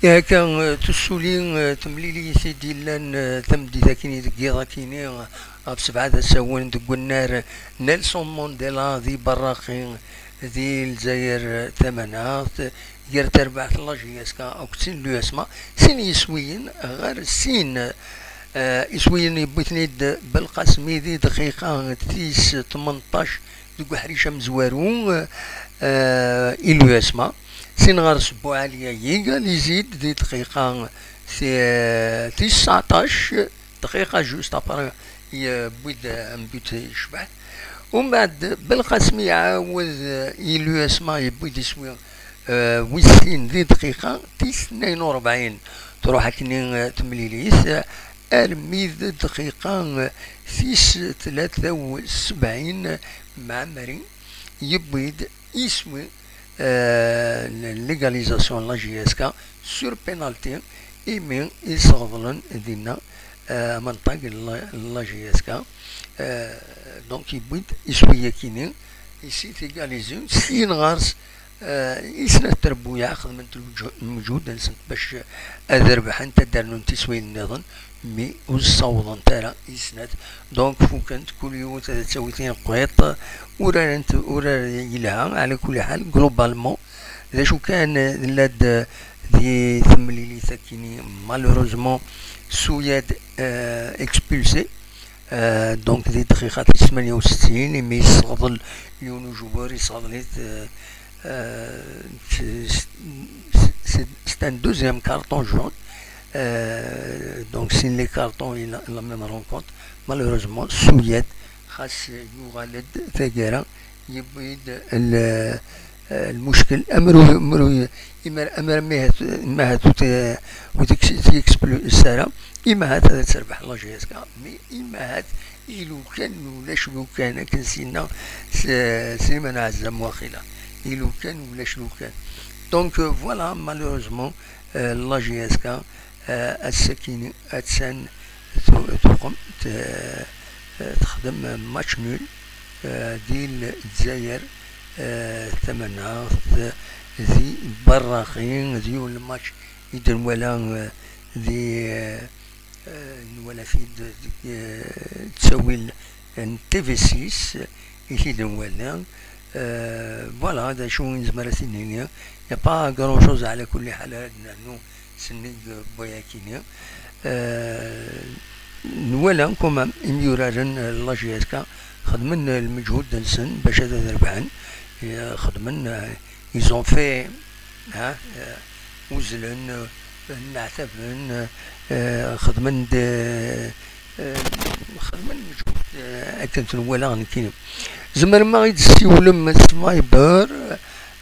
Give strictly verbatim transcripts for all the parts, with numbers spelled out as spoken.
Akka, eh, tussulin, eh, temlilit i d-yellan, eh, tameddit akkin deg yiḍ akkin, eh, ɣef sebɛa d asawen deg unnar Nelson Mandela di Berraqi di Lezzayer, eh, Tamaneɣt, gar terbaɛt n la J S K akked tin n l'U S M A, sin yiswiyen ɣer sin, eh, iswiyen yewwi-ten-id Belqasmi di dqiqa tis tmenṭac deg uḥric amezwaru, eh, i l'U S M A. Sin ɣer-s Buɛali a yégalisé-d di dqiqa ti-, tis tseɛṭac, dqiqa juste après yewwi-d un but yecbeḥ. Umbeɛd Belqasmi iɛawed, eh, i l'U S M A yewwi-d iswi, eh, wis sin di dqiqa tis tnayen u rebɛin. Truḥ akkenni, eh, temlilit, eh, armi d dqiqa, eh, tis tlata u sebɛin Mɛemmri yewwi-d iswi, eh, n l'égalisation n la J S K sur penalty, imi i sɣeḍlen dinna, eh, amenṭag n la, n la J S K. Eh, donc, yewwi-d iswi-yakini, isit égalisé, sin ɣer-s, eh, i snat trebbuyaɛ xedment lmejhu-, lmeǧhud-nsent bac ad rebḥent, ad d-rnunt iswiyen nniḍen, mi ur ssawḍent ara i snat. Donc, fukent, kul yiwet ad tawi tineqqiṭ, urarent urar yelha, ɛla kulli ḥal, globalement, d acu kan, eh, nella-d, eh, di temlilit akkin-i, malheureusement, Suyad, eh, expulsé. Eh, donc, di dqiqa tis tmanya u settin, imi yesseɣḍel yiwen ujubur, yesseɣḍel-it, eh, eh, c'est, c'est, c'est un deuxième carton jaune. Eh, donc, sin les cartons, il a la même rencontre. Malheureusement, Suyad, xas yuɣal-d taggara, yewwi-d l-, eh, lmuckel, amru, amru, imar-, amar mi hat, mi hat ur t-, ur t-, t-expulse ara, imahat ad terbeḥ la J S K, mais imahat i lukan ulac lukan, akken s-yenna s-, Sliman Ɛezzam waqila, i lukan ulac lukan. Donc, euh, voilà, malheureusement, euh, la J S K, euh, ass-akini attan tu-, tuqem, t-, euh, texdem match nul, euh, di Lezzayer, euh, Tamaneɣt, di Berraqi, d yiwen n match i d-nwala, euh, di, euh, euh, nwala-t-id deg, euh, ttawil n T V six i t-id-nwala. Euh, voilà, d acu i nezmer ad t-nini. Y a pas grand-chose, ɛla kulli ḥal, ara d-nernu sennig n wayakini. Euh, nwala quand même imyuraren, euh, la J S K xedmen lmeǧhud-nsen bac ad rebḥen. Euh, xedmen, euh, ils ont fait, hein, euh, uzzlen, euh, nneɛtaben, euh, xedmen-d, euh, xedmen lmeǧhud, euh, akken ten-walaɣ nekkini. Tzemrem ad ɣ-id-tessiwlem s Viber,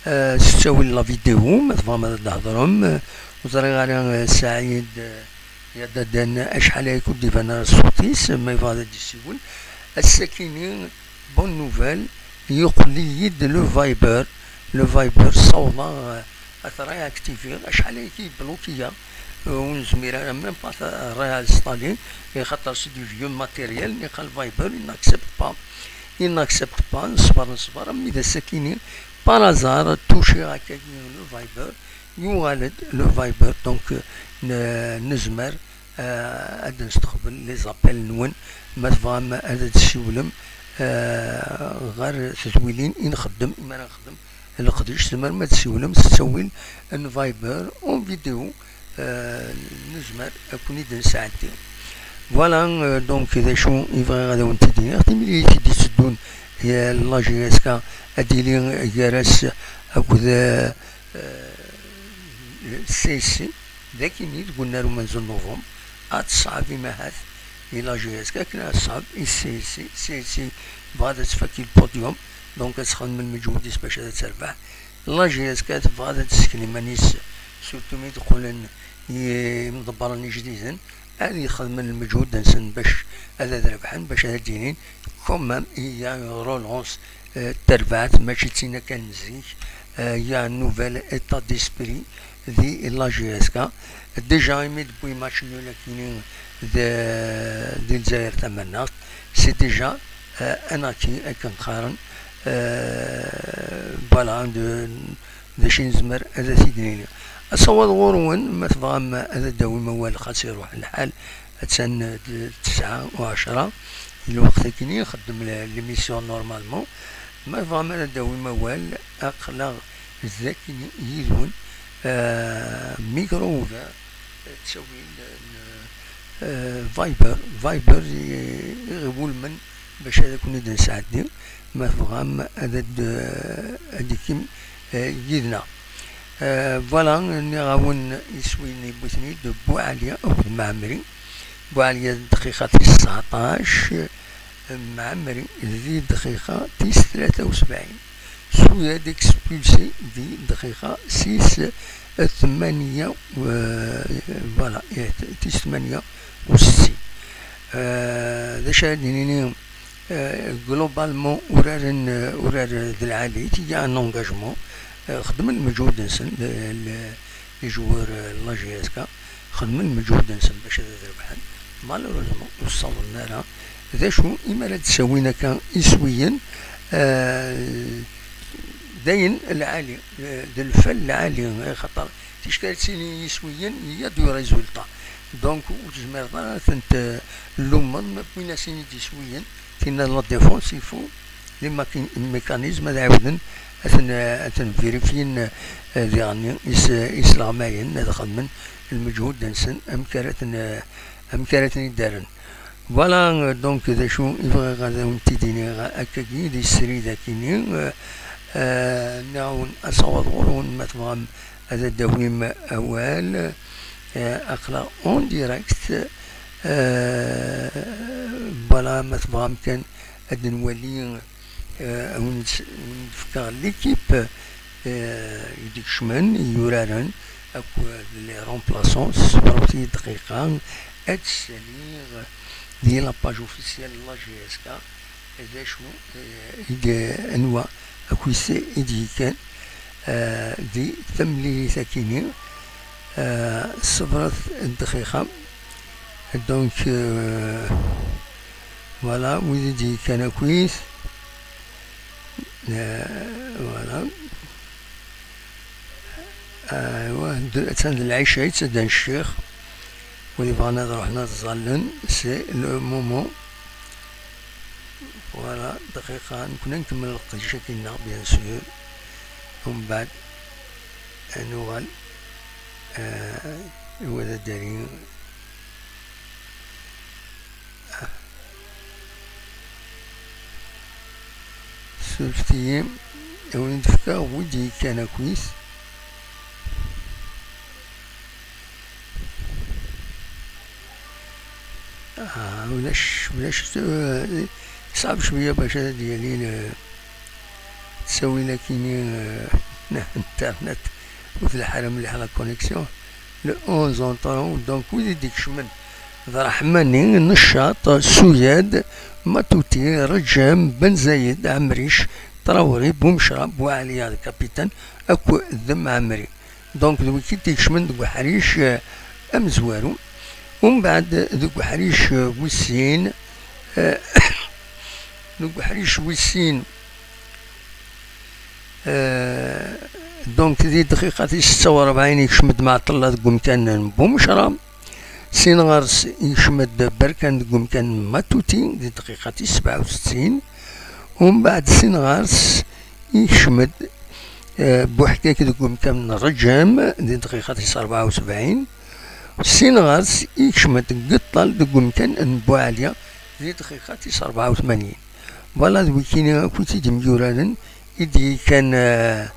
euh, s ttawil la vidéo, ma tebɣam ad d-thedrem. Ur ẓriɣ ara, euh, Saɛid, euh, Yadadan, acḥal ay kud-iban ara ṣṣut-is, ma yebɣa ad d-yessiwel. Ass-akini, bonne nouvelle, yeqqel-iyi-d le Viber. Le Viber ssawḍeɣ, euh, ad t-réactiviɣ. Acḥal ay k-yeblukiya, euh, ur nezmir ara même pas ad t-réinstalliɣ, i xaṭer c'est du vieux matériel, niqal Viber, il n'accepte pas. Il n'accepte pas, neṣber, neṣber, armi d ass-akini, par hasard, touchiɣ akka le Viber, yuɣal-d le Viber, donc, euh, ne-, nezmer, euh, ad nesteqbel les appels-nwen, ma tebɣam ad d-tessiwlem, euh, ɣer tedwilin i nxeddem, mi ara nxeddem leqdic, tzemrem ad d-tessiwlem s ttawil n Viber en vidéo, euh, nezmer ad ken-id-nesɛeddi. Voilà, euh, donc, d acu i bɣiɣ ad awen-t-id-iniɣ. Timlilit i d-itteddun, euh, la J S K ad d-tili gar-as akked, euh, euh, C S C, d akini deg unnar umenzu n November, ad teṣɛeb imahat i la J S K, akken ad teṣɛeb i C S C. C S C tebɣa ad tfak i lpodium, donc ad txedem lmeǧhud-is bac ad terbeḥ. La J S K tebɣa ad tesken iman-is, surtout mi d-qqulen yimḍebbren ijdiden, ad yexdmen lmeǧhud-nsen bac ad, ad rebḥen, bac ad d-inin quand même il y a une relance, euh, n terbaɛt, mačči d tinna kan n zik, euh, il y a un nouvel état d'esprit di la J S K. Déjà, imi d-wwi match nul akini d, di Lezzayer Tamaneɣt, c'est déjà, euh, un acquis, akken qqaren, Euh, voilà, d d acu i nezmer ad t-id-nini. Asawaḍ ɣur-wen, ma tebɣam ad d-tawim awal, xas iruḥ lḥal, attan d tesɛa u ɛecṛa i lweqt-agi, nxeddem l- l'émission normalement. Ma tebɣam ad d-tawim awal, aql-aɣ d akini yid-wen. Euh, micro ugar, ttawil n, euh, Viber, Viber i, i ɣ-iwulmen bac ad ken-id-nesɛeddi, ma tebɣam ad d-, ad d-tikim, euh, yid-neɣ. Euh, voilà, nniɣ-awen iswi-nni wwten-id Buɛli akked Mɛemmri. Buɛli d dqiqa tis tseɛṭac, Mɛemmri di dqiqa tis tlata u sebɛin. Suyad expulsé di dqiqa sis tmanya, euh, voilà, tis tmanya u settin. Euh, d acu ara d-nini, euh, globalement uraren, euh, urar d lɛali, il y a un engagement, euh, xedmen lmeǧhud-nsen, le- le- les joueurs, euh, n la J S K, xedmen lmeǧhud-nsen bac ad rebḥen. Malheureusement, ur ssawḍen ara. D acu, imi ara d-ssawin akka iswiyen, euh, d ayen lɛali, euh, d lfal lɛali, axaṭer ticki ara d-tini iswiyen, il y a du résultat. Donc, ur tezmireḍ ara ad tent-, euh, lummeḍ, ma wwin-asen-id iswiyen, tinna la défense, il faut les maqui- mécanismes ad ɛawden ad ten-, ad ten-vérifien, euh, diɣen is-, isleɣmayen, ad xedmen lmeǧhud-nsen, amek ara ten-, euh, amek ara ten-id-rren. Voilà, euh, donc, d acu i bɣiɣ ad awen-t-id-iniɣ akkagi di srid akini, euh, euh, nniɣ-awen asawaḍ ɣur-wen, ma tebɣam ad d-tawim awal, euh, aql-aɣ en direct, euh, voilà, ma tebɣam kan ad nwali, euh, ad wen-d-, ad wen-d-fkeɣ l'équipe, euh, i d-ikecmen, i yuraren, akked les remplaçants, ṣebret-iyi dqiqa, ad d-ssaliɣ di la page officielle n la J S K, d acu, euh, i d-, anwa akk i d-yekkan, euh, di temlilit akini, euh, ṣebret dqiqa. Donc, euh, voilà, wid i d-yekkan akkit. Euh, voilà. Aywa, d- attan d lɛica yettaddan ccix. Wid yebɣan ad ruḥen ad ẓallen, c'est le moment. Voilà, dqiqa, nekkni ad nkemmel leqdic-agi-nneɣ, bien sûr. Umbeɛd, ad nuɣal, euh, i wad ad d-ali. Surfet-iyi, ad wen-d-fkeɣ wid yekkan akkit. Ah, ulac, ulac, eh, yeṣɛeb cwiya bac ad d-yali le-, ttawil akini, eh, internet, ur telḥa ara mliḥ la connexion. Le onze en temps, donc, wid i d-ikecmen d Raḥmani, Neccaṭ, Suyad, Matuti, Reǧem, Ben Zayed, Ɛemric, Traoré, Bumecra, Buɛli, le capitaine, akked Mɛemmri. Donc, d wigi i d-ikecmen deg uḥric, eh, amezwaru. Umbeɛd, deg uḥric, eh, wis sin, eh, deg uḥric wis sin, eh, donc, di dqiqa tis setta u rebɛin, yekcem-d Mɛeṭṭella deg umkan n Bumecra. Sin ɣer-s, yekcem-d Berkan deg umkan n Matuti, di dqiqa tis sebɛa u settin. Umbeɛd, sin ɣer-s, yekcem-d, eh, Buḥkak deg umkan n Reǧem, di dqiqa tis rebɛa u sebɛin. Sin ɣer-s, yekcem-d Geṭṭal deg umkan n Buɛli, di dqiqa tis rebɛa u tmanyin. Voilà, d wikini akk i tt-id-yemyuraren, i d-yekkan, eh,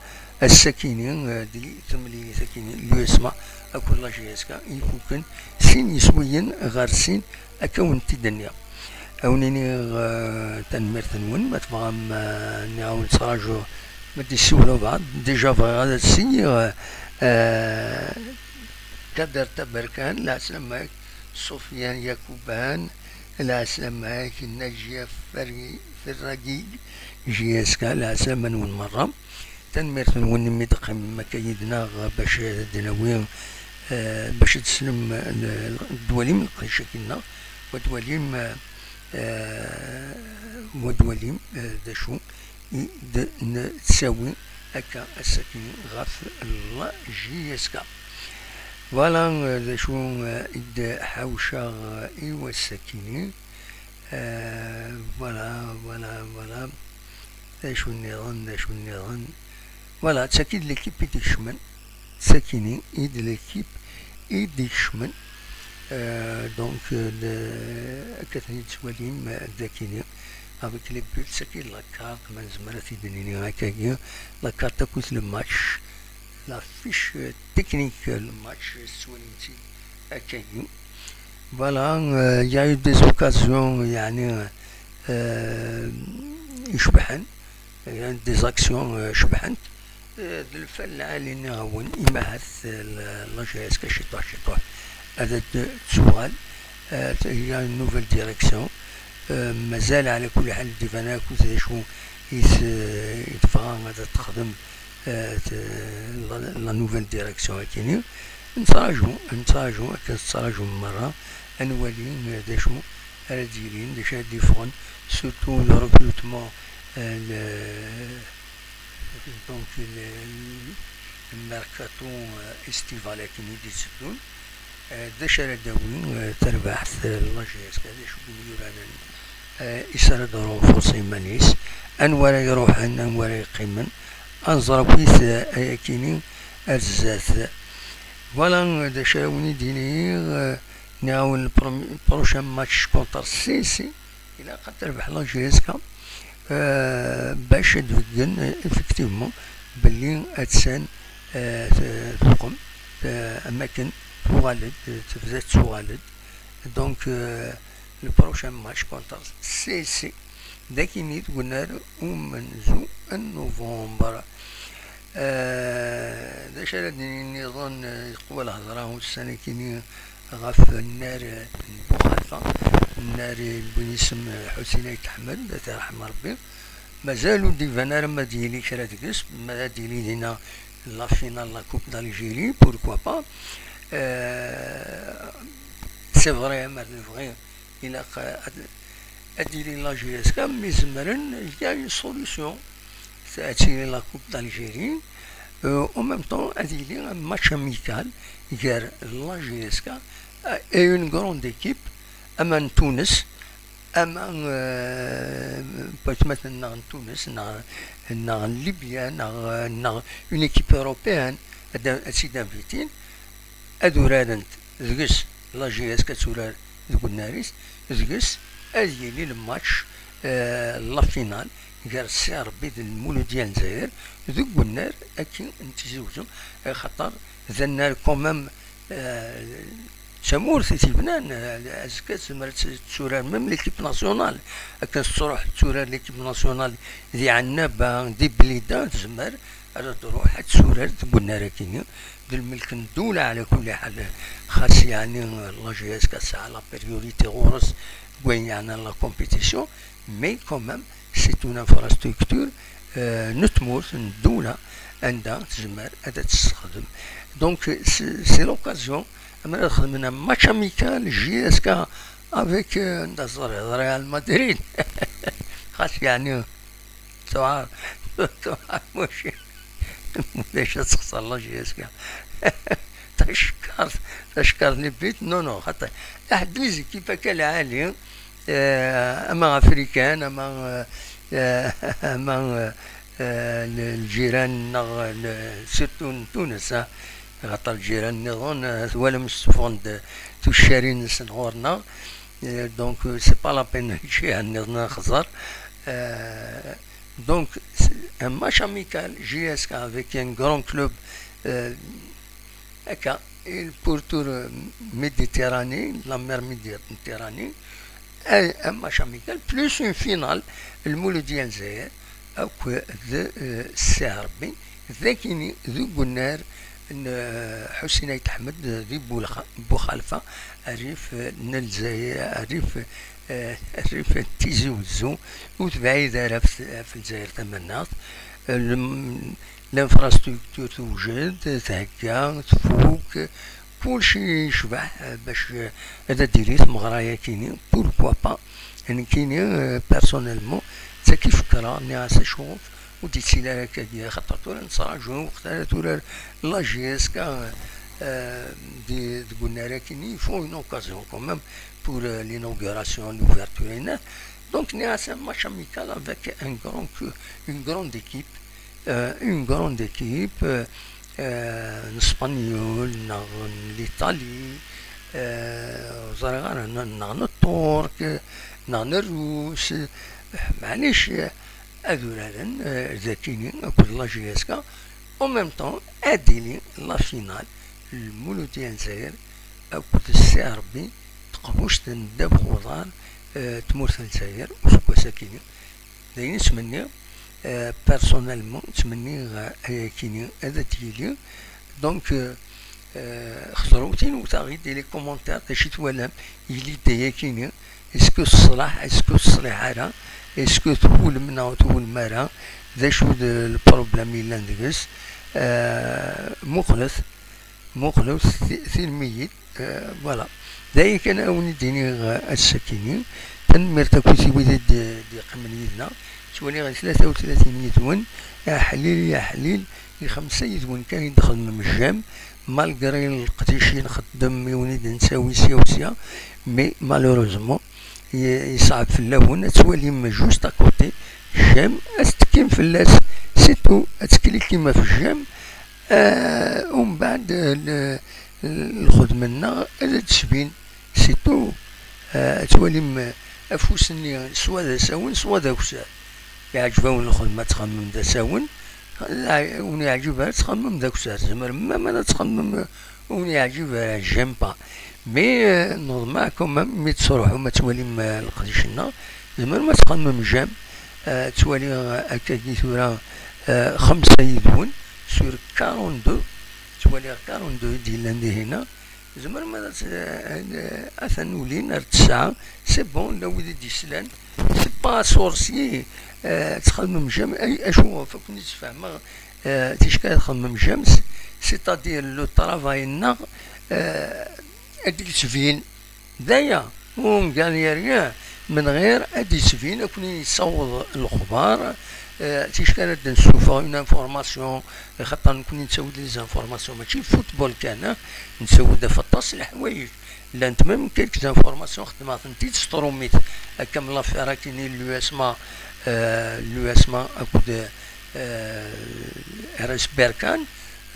ass-akini, eh, di temlilit-akini, l'U S M A akked la J S K, ifuken sin yiswiyen ɣer sin, akka wen-t-id-nniɣ. Ad wen-iniɣ, eh, tanemmirt-nwen, ma tebɣam, eh, nniɣ-awen ttraǧu ma d-yessiwel wabɛaḍ. Déjà bɣiɣ ad as-iniɣ, eh, Kader Taberkan, lɛeslama-k, Sofian Yakuban, lɛeslama-k, Naǧiya Ferri-, Ferragi, J S K, lɛeslama-nwen merra. Tanemmirt-nwen imi d-teqqimem akka yid-neɣ bac ad d-nawi, eh, bac ad teslem, eh, ad d-twalim leqdic-agi-nneɣ, wa d-twalim, eh, wa d-twalim, eh, d acu i d-nettawi akka ass-agi ɣef la J S K. Voilà, euh, d acu, euh, i d-ḥawceɣ, euh, i wass-agi. Euh, voilà, voilà, voilà. D acu nniḍen, d acu nniḍen. Voilà, d tagi d l'équipe i d-ikecmen. D tagi-nni i d l'équipe i d-ikecmen. Euh, donc, euh, le, akka ten-id-tettwalim, euh, d akini, avec les buts, d tagi d la carte, ma nezmer ad t-id-nini akkagi, la carte akked le match, la fiche, euh, technique, euh, le match, euh, tettwalim-tt-id akkagi. Voilà, euh, il y a eu des occasions, يعني, euh, icebḥen, il y a eu des actions, euh, cebḥent. Euh, d lfal lɛali nniɣ-awen, imahat, euh, la, la J S K ciṭuḥ ciṭuḥ ad d-tuɣal, euh, il y a une nouvelle direction. Euh, mazal ɛla kulli ḥal d-iban akk d acu i t-, i tebɣa ad texdem, euh, t-, la, la nouvelle direction akini. Nettraǧu, nettraǧu, akken tettraǧum merra, ad nwali, euh, d acu ara d-yilin, d acu ara d-yeffɣen, surtout le recrutement, euh, le, donc, le, le mercato, euh, estival akken i d-itteddun, euh, d acu ara d-awi, euh, tarbaɛt, euh, la J S K, d acu i d-yuranen, euh, is ara d-renforcer iman-is, anwa ara iruḥen, anwa ara yeqqimen, ad nẓer akk-it, euh, ayakini ar zdat. Voilà, euh, d acu ara wen-id-iniɣ, euh, nniɣ-awen le promi-, prochain match contre C C, ilaq ad terbeḥ la J S K, euh, bac ad d-beggen, euh, effectivement, belli attan, euh, t-, tuqem, euh, am akken tuɣal-d, euh, tebda tettuɣal-d. Donc, euh, le prochain match contre C C, d akini deg unnar umenzu n novembre. Euh, d acu ara d-nini nniḍen, euh, teqwa lhedra ussan akini ɣef nnar, euh, n Buxalfa, nnar, euh, n win isem, euh, Ḥusin Ayt Ḥmed, ad t-yerḥem Rebbi. Mazal ur d-iban ara ma ad yili kra deg-s, ma ad yili dinna la finale la Coupe d'Algérie, pourquoi pas. Euh, c'est vrai, ma nebɣi, ilaq, euh, ad, ad yili la J S K, mi zemren, il y a une solution. Ad tili la Coupe d'Algérie. Euh, en même temps, ad yili un match amical gar la J S K, euh, et une grande équipe, ama n Tunes, ama, euh, peut-être neɣ n Tunes, neɣ, neɣ n Libya, neɣ, neɣ une équipe européenne, ad, ad tt-id-invitin, ad urarent deg-s, la J S K ad turar deg unnar-is, deg-s ad yili le match, euh, la finale, gar C R B d Lmuludya n Lezzayer, deg unnar akkin n Tizi Uzzu, axaṭer d annar quand même, euh, d tamurt i t-ibnan, euh, azekka tezmer ad tt-, turar même l'équipe nationale, akken tettruḥ turar l'équipe nationale di Ɛennaba, di Blida, tezmer ad d-truḥ ad turar deg unnar akkin. D lmelk n ddula ɛla kulli ḥal, xas yeɛni la J S K tesɛa la priorité ɣur-s deg wayen yeɛnan la compétition, mais quand même c'est une infrastructure, euh, n tmurt, n ddula, anda tezmer ad tt-tessexdem. Donc c'est, c'est l'occasion, amer ad xedmen un match amical J S K avec, euh, anda ẓriɣ, Real Madrid. Xas yeɛni Tuɛer, tuɛer mačči. Ulac ad texṣer la J S K. Tacekkart, tacekkart n bit, non, non, xaṭi. Aḥed les équipes akka lɛali, euh, ama africain, ama, euh, euh, ama, euh, euh, le, lǧiran, neɣ, le, surtout n Tunes, hein. Xaṭer lǧiran nniḍen, euh, twalam ssufɣen-d tuccarin-nsen ɣur-neɣ. Euh, donc, euh, c'est pas la peine, lǧiran nniḍen ad nexẓer. Euh, donc, c'est un match amical, J S K avec un grand club, euh, akka, il pourtour, euh, Méditerranée, la mer Méditerranée, un, un match amical, plus une finale, Lmuludya n Lezzayer akked, euh, C R B, d akini deg unnar n, euh, Ḥusin Ayt Ḥmed di Bulxa-, Buxalfa, rrif, euh, n Lezzayer, rrif, euh, rrif n Tizi Uzzu, ur tebɛid ara ɣef, ɣef Lezzayer tamaneɣt. Euh, lem-, l'infrastructure tewjed, thegga, tfuk, kulci yecbeḥ, euh, bac, euh, ad d-tili tmeɣra-yakini, pourquoi pas. Nekkini, euh, personnellement, Tagi fekreɣ, nniɣ-as acuɣef ur d-yettili ara akkagi, axaṭer tura nettraǧu, waqt ara turar la J S K, euh, di, deg unnar akkin, il faut une occasion quand même pour, euh, l'inauguration, l'ouverture, et tout. Donc, nniɣ-as un match amical avec un grand, une grande équipe, euh, une grande équipe, euh, euh, n Spanyol, neɣ n l'Italie, euh, ur ẓriɣ ara, n-, neɣ n Ṭṭurk, neɣ n Rrus, maɛlic, ad uraren, euh, dagini akked la J S K. En même temps, ad d-tili la finale, Lmuludya n Lezzayer akked Serbie, teqbuct n ddabex uḍar, euh, tmurt n Lezzayer, useggas akini. D ayen i ttmenniɣ, euh, personnellement, ttmenniɣ, euh, ayakini ad d-yili. Donc, euh, euh, xeẓrut-in, wwtet-aɣ-d di les commentaires, d acu i twalam, yili-d ayakini, est-ce que teṣleḥ, est-ce que ur teṣliḥ ara, est-ce que twulem neɣ ur twulem ara, d acu d le problème yellan deg-s, euh, muqlet, muqlet, ti-, tirmi-yi-d, euh, voilà. D ayen kan a wen-d-iniɣ, euh, ass-akini. Tanemmirt akkit i wid i d-, d-yeqqimen yid-neɣ. Ttwaliɣ di tlata u tlatin yid-wen, aḥlil, aḥlil, i xemsa yid-wen kan i d-xedmem j'aime, malgré leqdic i nxeddem i wen-id-nettawi sya u sya, mais malheureusement, y-, yeṣɛeb fell-awen ad twalim juste à côté j'aime, ad tettekkim fell-as, c'est tout, ad tklikim ɣef j'aime, euh, umbeɛd, euh, le-, lxedma-nneɣ ad d-tebin, c'est tout. Euh, ad twalim, euh, afus-nni, swa d asawen, swa d akessar. Yeɛǧeb-awen lxedma, ad txemmem d asawen, ur wen-yeɛǧib ara, ad txemmem d akessar. Tzemrem même ad txemmem, euh, ur wen-yeɛǧib ara, j'aime pas. Mais, euh, neḍmeɛ quand même, mi d-truḥem ad twalim, euh, leqdic-nneɣ, tzemrem ad txemmem j'aime, euh, ttwaliɣ, euh, akkagi tura, euh, xemsa yid-wen sur quarante-deux, ttwaliɣ quarante-deux i d-yellan dihin-a. Tzemrem ad, euh, atan ulin ar tesɛa, c'est bon, la wid i d-yeslan, c'est pas sorcier, euh, ad txedmem j'aime, ay, acu ɣef akk-nni ssfehmeɣ, euh, ticki ad txedmem j'aime, c'est-à-dire le travail-nneɣ, euh, ad d-yettbin, d aya, ur ngan rien, menɣir ad d-yettbin, ad ken-yessaweḍ lexbar, euh, ticki ara d-nessufeɣ une information, axaṭer nekkni nettawi-d les informations, mačči football kan, ah, nettawi-d ɣef aṭas n leḥwayeǧ. Llant même quelques informations xedmeɣ-tent-id s trumit, akka am l'affaire akkin n l'U S M A, euh, l'U S M A akked, euh, R S Berkane,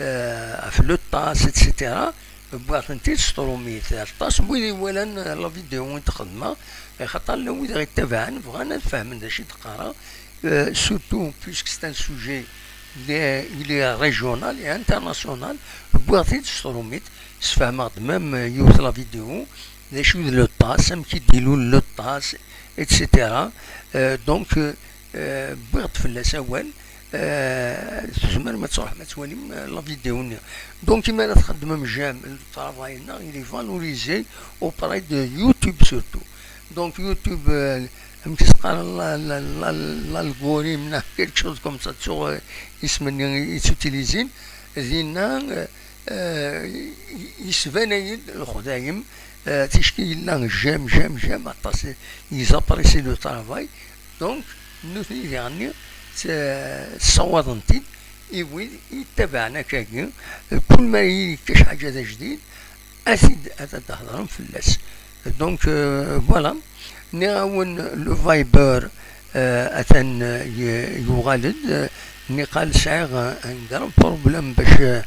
euh, ɣef le TAS, et cetera. Wwiɣ-tent-id s trumit. Aṭas n wid iwalan la vidéo i d-xedmeɣ, axaṭer llan wid i ɣ-ittabaɛen bɣan ad fehmen d acu i d-qqareɣ, euh, surtout puisque c'est un sujet, il est, il est régional et international. Wwiɣ-t-id s trumit, sfehmeɣ-d même, euh, yiwet la vidéo, d acu d le TAS, amek i d-ilul le TAS, et cetera. Euh, donc, euh, euh, wwiɣ-d fell-as awal, euh, tzemrem ad tṛuḥem ad twalim, euh, la vidéo-nni. Donc, imi ara txeddmem j'aime, le travail-nneɣ, il est valorisé auprès de YouTube surtout. Donc, YouTube, euh, amek i s-qqaren, la, la, la, l'algorithme, neɣ quelque chose comme ça, ttuɣ, euh, isem-nni i, i ttutilisin, dinna, euh, euh, i, i, yesbanay-d lexdayem, euh, ticki yella j'aime, j'aime, j'aime, aṭas, ils apprécient le travail. Donc, nutni diɣenni, s-, ssawaḍen-t-id i wid i yettabaɛen akkagi, kul ma yekka ḥaǧa d ajdid, ad t-id, ad d-hedṛen fell-as. Donc, euh, voilà. Nniɣ-awen le Viber, euh, atan, euh, y-, yuɣal-d, euh, niqal sɛiɣ, euh, un grand problème bac, euh,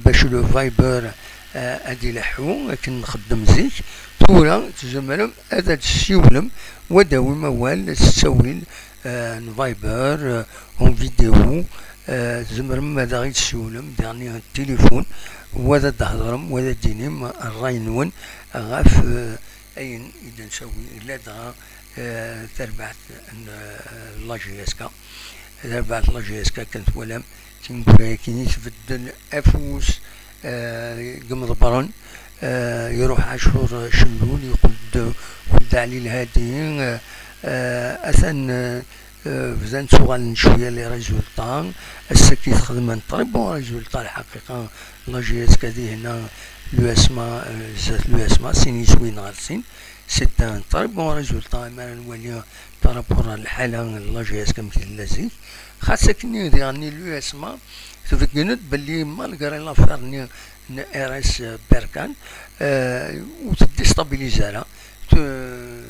bac le Viber, euh, ad ileḥḥu akken nxeddem zik. Tura tzemrem ad d-tessiwlem, wa d-awim awal s ttawil, euh, n Viber, euh, en vidéo, euh, tzemrem ad aɣ-d-tessiwlem, diɣenni tilifun, wa ad d-thedrem, wa ad d-tinim ṛṛay-nwen ɣef, euh, ayen i d-nettawi, ladɣa, euh, tarbaɛt n, euh, la J S K. Tarbaɛt n la J S K kan twalam, tineggura-agi i tbeddel afus, euh, deg imḍebbren, euh, iruḥ Ɛacur Cellul, yeqqel-d Weld Ɛli Lhadi, euh, euh, atan, euh, euh, bdan ttuɣalen cwiya les résultats. Ass-agi txedmen très bons résultats, lḥaqiqa, la J S K dihin-a, l'U S M A, euh, zdat l'U S M A, sin yiswiyen ɣer sin. C'est un très bon résultat, mi ara nwali par rapport à lḥala n la G S K amek tella zik. Xas akken diɣen l'U S M A tbeggen-d belli malgré l'affaire-nni n R S Berkane, euh, ur teddistabilize ara, tu-,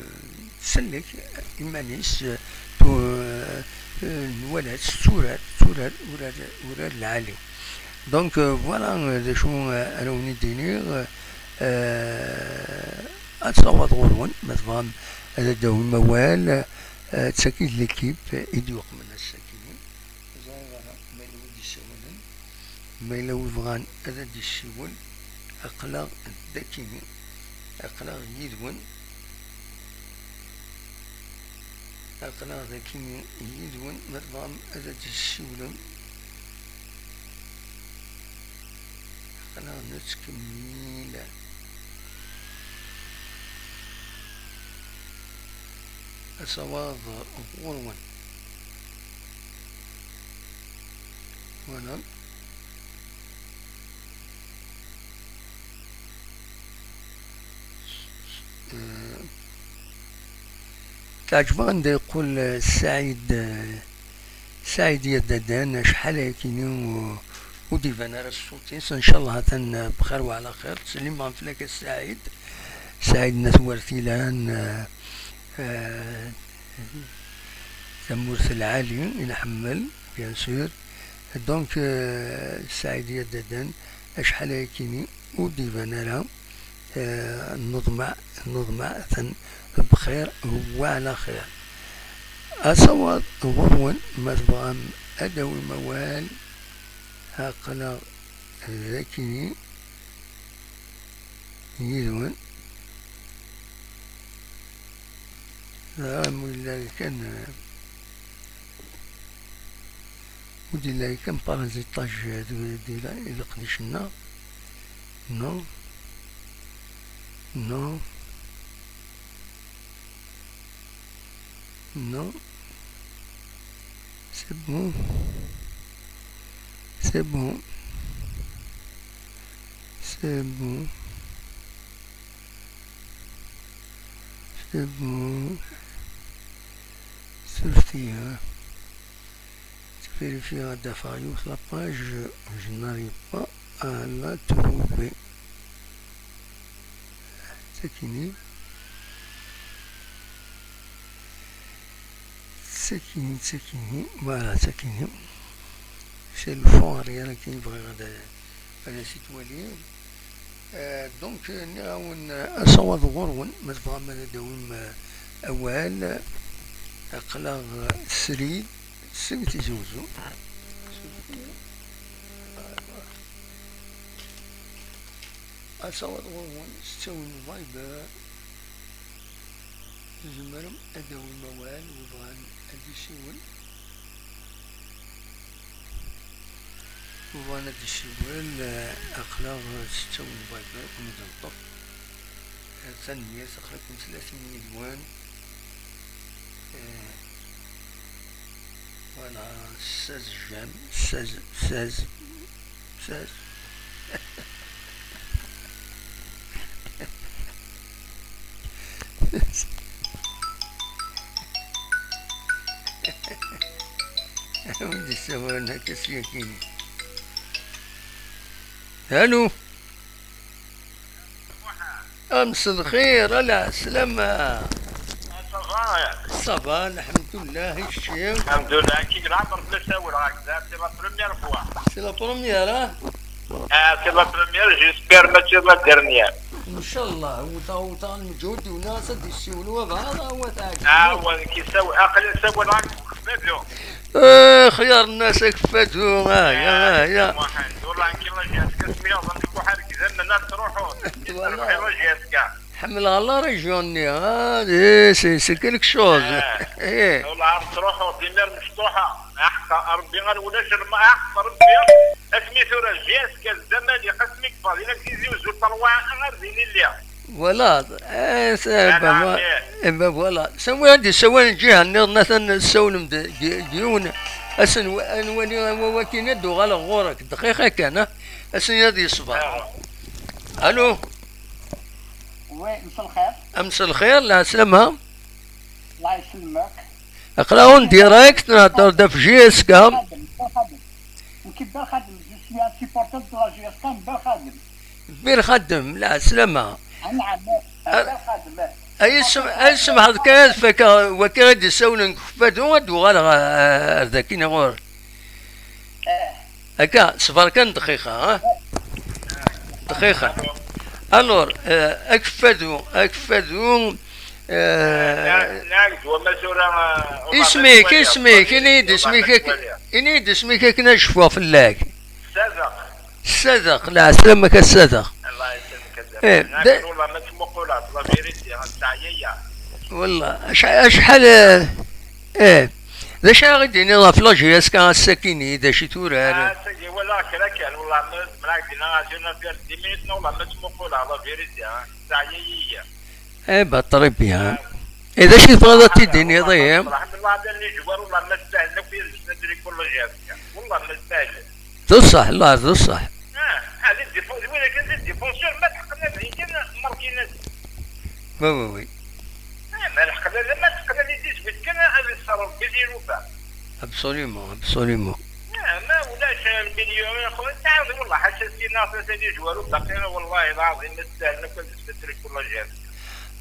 tsellek iman-is, tu-, euh, nwala-tt tetturar, tetturar urar, urar lɛali. Donc, euh, voilà, euh, d acu, euh, ara wen-id-iniɣ, euh, ad taweḍ ɣur-wen, ma tebɣam ad d-tawim awal, euh, d tagi d l'équipe i d-yuqmen ass-agi. Ẓriɣ ara ma yella wi d-yessawalen, ma yella wi bɣan ad d-yessiwel, aql-aɣ dagi, aql-aɣ yid-wen. Aql-aɣ dagi yid-wen, ma tebɣam ad d-tessiwlem. Aql-aɣ nettkemmil. Asawaḍ ɣur-wen. Voilà. Euh, teɛǧeb anda yeqqel, euh, Saɛid, euh, Saɛid Yadadan, acḥal ayakini ur, ur d-iban ara ṣṣut-is. Ncallah atan, euh, bxir wa ɛla xir. Ttsellimeɣ fell-ak a Saɛid. Saɛid n At Wertilan, euh, euh, tamurt lɛali i nḥemmel, bien sûr. Donc, euh, Saɛid Yadadan, acḥal ayakini ur d-iban ara, eh, nneḍmeɛ, nneḍmeɛ atan bxir wa ɛla xir. Asawaḍ ɣur-wen, ma tebɣam ad d-tawim awal, aql-aɣ dagi yid-wen. Dɣa, am illa kan, eh, ur d-yelli kan paraziṭaj di, di la-, i leqdic-nneɣ. Non. Non. Non. C'est bon. C'est bon. C'est bon. C'est bon. Surtout, hein. Vérifier ad d-afeɣ yiwet la page, je n'arrive pas à la trouver. Sakini. Sakini, sakini. Voilà, sakini. C'est le fond arrière qui est vrai. Ad as-t-twali. Euh, donc, euh, nniɣ-awen, euh, asawaḍ ɣur-wen, ma tebɣam ad d-tawim, euh, awal, aql-aɣ, euh, srid seg Tizi Uzzu. Asawaḍ ɣur-wen s ttawil n Viber. Tzemrem ad d-tawim awal, wi bɣan ad d-isiwel. Wi bɣan ad d-isiwel, eh, aql-aɣ s ttawil n Viber, umi d-neṭṭef. Eh, tanemmirt, aql-aken tlatin yid-wen. Eh, voilà, seize j'aime, seize, seize. Sas. Wid yessawalen akka s yakini. Alo. Amselxir, ala sslama. Ça va, ça va, alḥemdullah, i kečči? Alḥemdullah, kik lɛemr fell-as awal, c'est la première fois. C'est la première, hein? Ah, c'est la première, j'espère mačči la dernière. Ncallah, wteɣ, wteɣ lmeǧhud-iw, nniɣ-as ad d-yessiwel wabɛaḍ, ah, wa teɛǧeb. Ah, wa, nekk yessaw-, aql-i ssawaleɣ-ak deg Fadu. Eh, xyar nnas ak Fadu, ah, ya, ah, ya. Muḥend, wallah, nekk la J S K asmi yaḍen deg uḥergez, am nna tettruḥuḍ. Voilà. Rebḥiɣ la J S K. Ḥemmleɣ la région-nni, ah, eh, c'est, c'est quelque chose. Eh. Eh. Wallah, tettruḥuḍ, imir mecṭuḥa. Aḥeqq Rebbi, ar ulac lma-, aḥeqq Rebbi. Asmi tura J S K Zamaliq, asmi yeffeɣ di la Tizi Uzzu, terwa ar din i lliɣ. Voilà. Eh, c'est, ben, voilà. Eh ben voilà. Sawi ad d-issawal lǧiha nniḍen, atan tessawlem-d g-, g-, yiwen. Asen wa-, ad nwali wa-, wakin ad d-uɣaleɣ ɣur-k. Dqiqa kan, ah. Asen ad yeṣber. Alo? Oui, مساء الخير. مساء الخير، العسلامة. الله يسلمك. Aql-aɣ en direct, نهضر-d ɣef J S K. Xadim, Xadim. Nekk d Xadim, je suis un supporter de la J S K, Ben Xadim. Ben Xadim, العسلامة. Ah, naɛam, Ben Xadim. Ay, sem-, ay, semḥeḍ kan, ad fakeɣ, wagi i d-issawlen deg Ukeffadu, ad d-uɣaleɣ, eh, ar daki neɣ ur? Akka, ṣber kan dqiqa, ha? Dqiqa. Alors, euh, Akeffadu, Akeffadu, euh, Nag-, nag-, wama tura, euh, isem-ik, isem-ik, ini-yi-d isem-ik ak-, ini-yi-d isem-ik akken ad cfuɣ fell-ak. Sadeq. Sadeq, lɛeslama-k a Sadeq. Allah yesselmek a Sadeq. Eh, nag-, da- والله ma ttmuquleɣ, la vérité, teɛya-ya. Wallah, acḥal, acḥal, eh, eh, d acu ara ɣ-d-tiniḍ ɣef la J S K ass-akini, d acu i turar? Ah, ass-agi walaɣ kra kan, wallah, ma zemreɣ ad k-d-iniɣ, atan affaire dix minutes, neɣ wallah ma ttmuquleɣ, la vérité, ah, teɛya-yi-ya. Eh, bah, très bien. Eh, d acu i tebɣiḍ ad t-id-tiniḍ, ihi? Alhamdulillah, les joueurs, wallah, ma stahlen akk yid-sen ad d-nekk la J S K. Wallah, ma stahlen. D ṣṣeḥ, la, d ṣṣeḥ. Ah, ah, d défense, d win akken d défenseur, ma teqqen ad igan Martinez. Oui, oui, oui. Ah, ma leḥqen, ma teqqen ad itis wid kan ad iṣṣer Rebbi di Yuba. Absolument, absolument. Ah, ma ulac le milieu, ya خويا, تعاود والله حاشا سينا ثلاثة دي جوار وباقيين والله العظيم ما تستاهل ناكل نسبة كل جهة.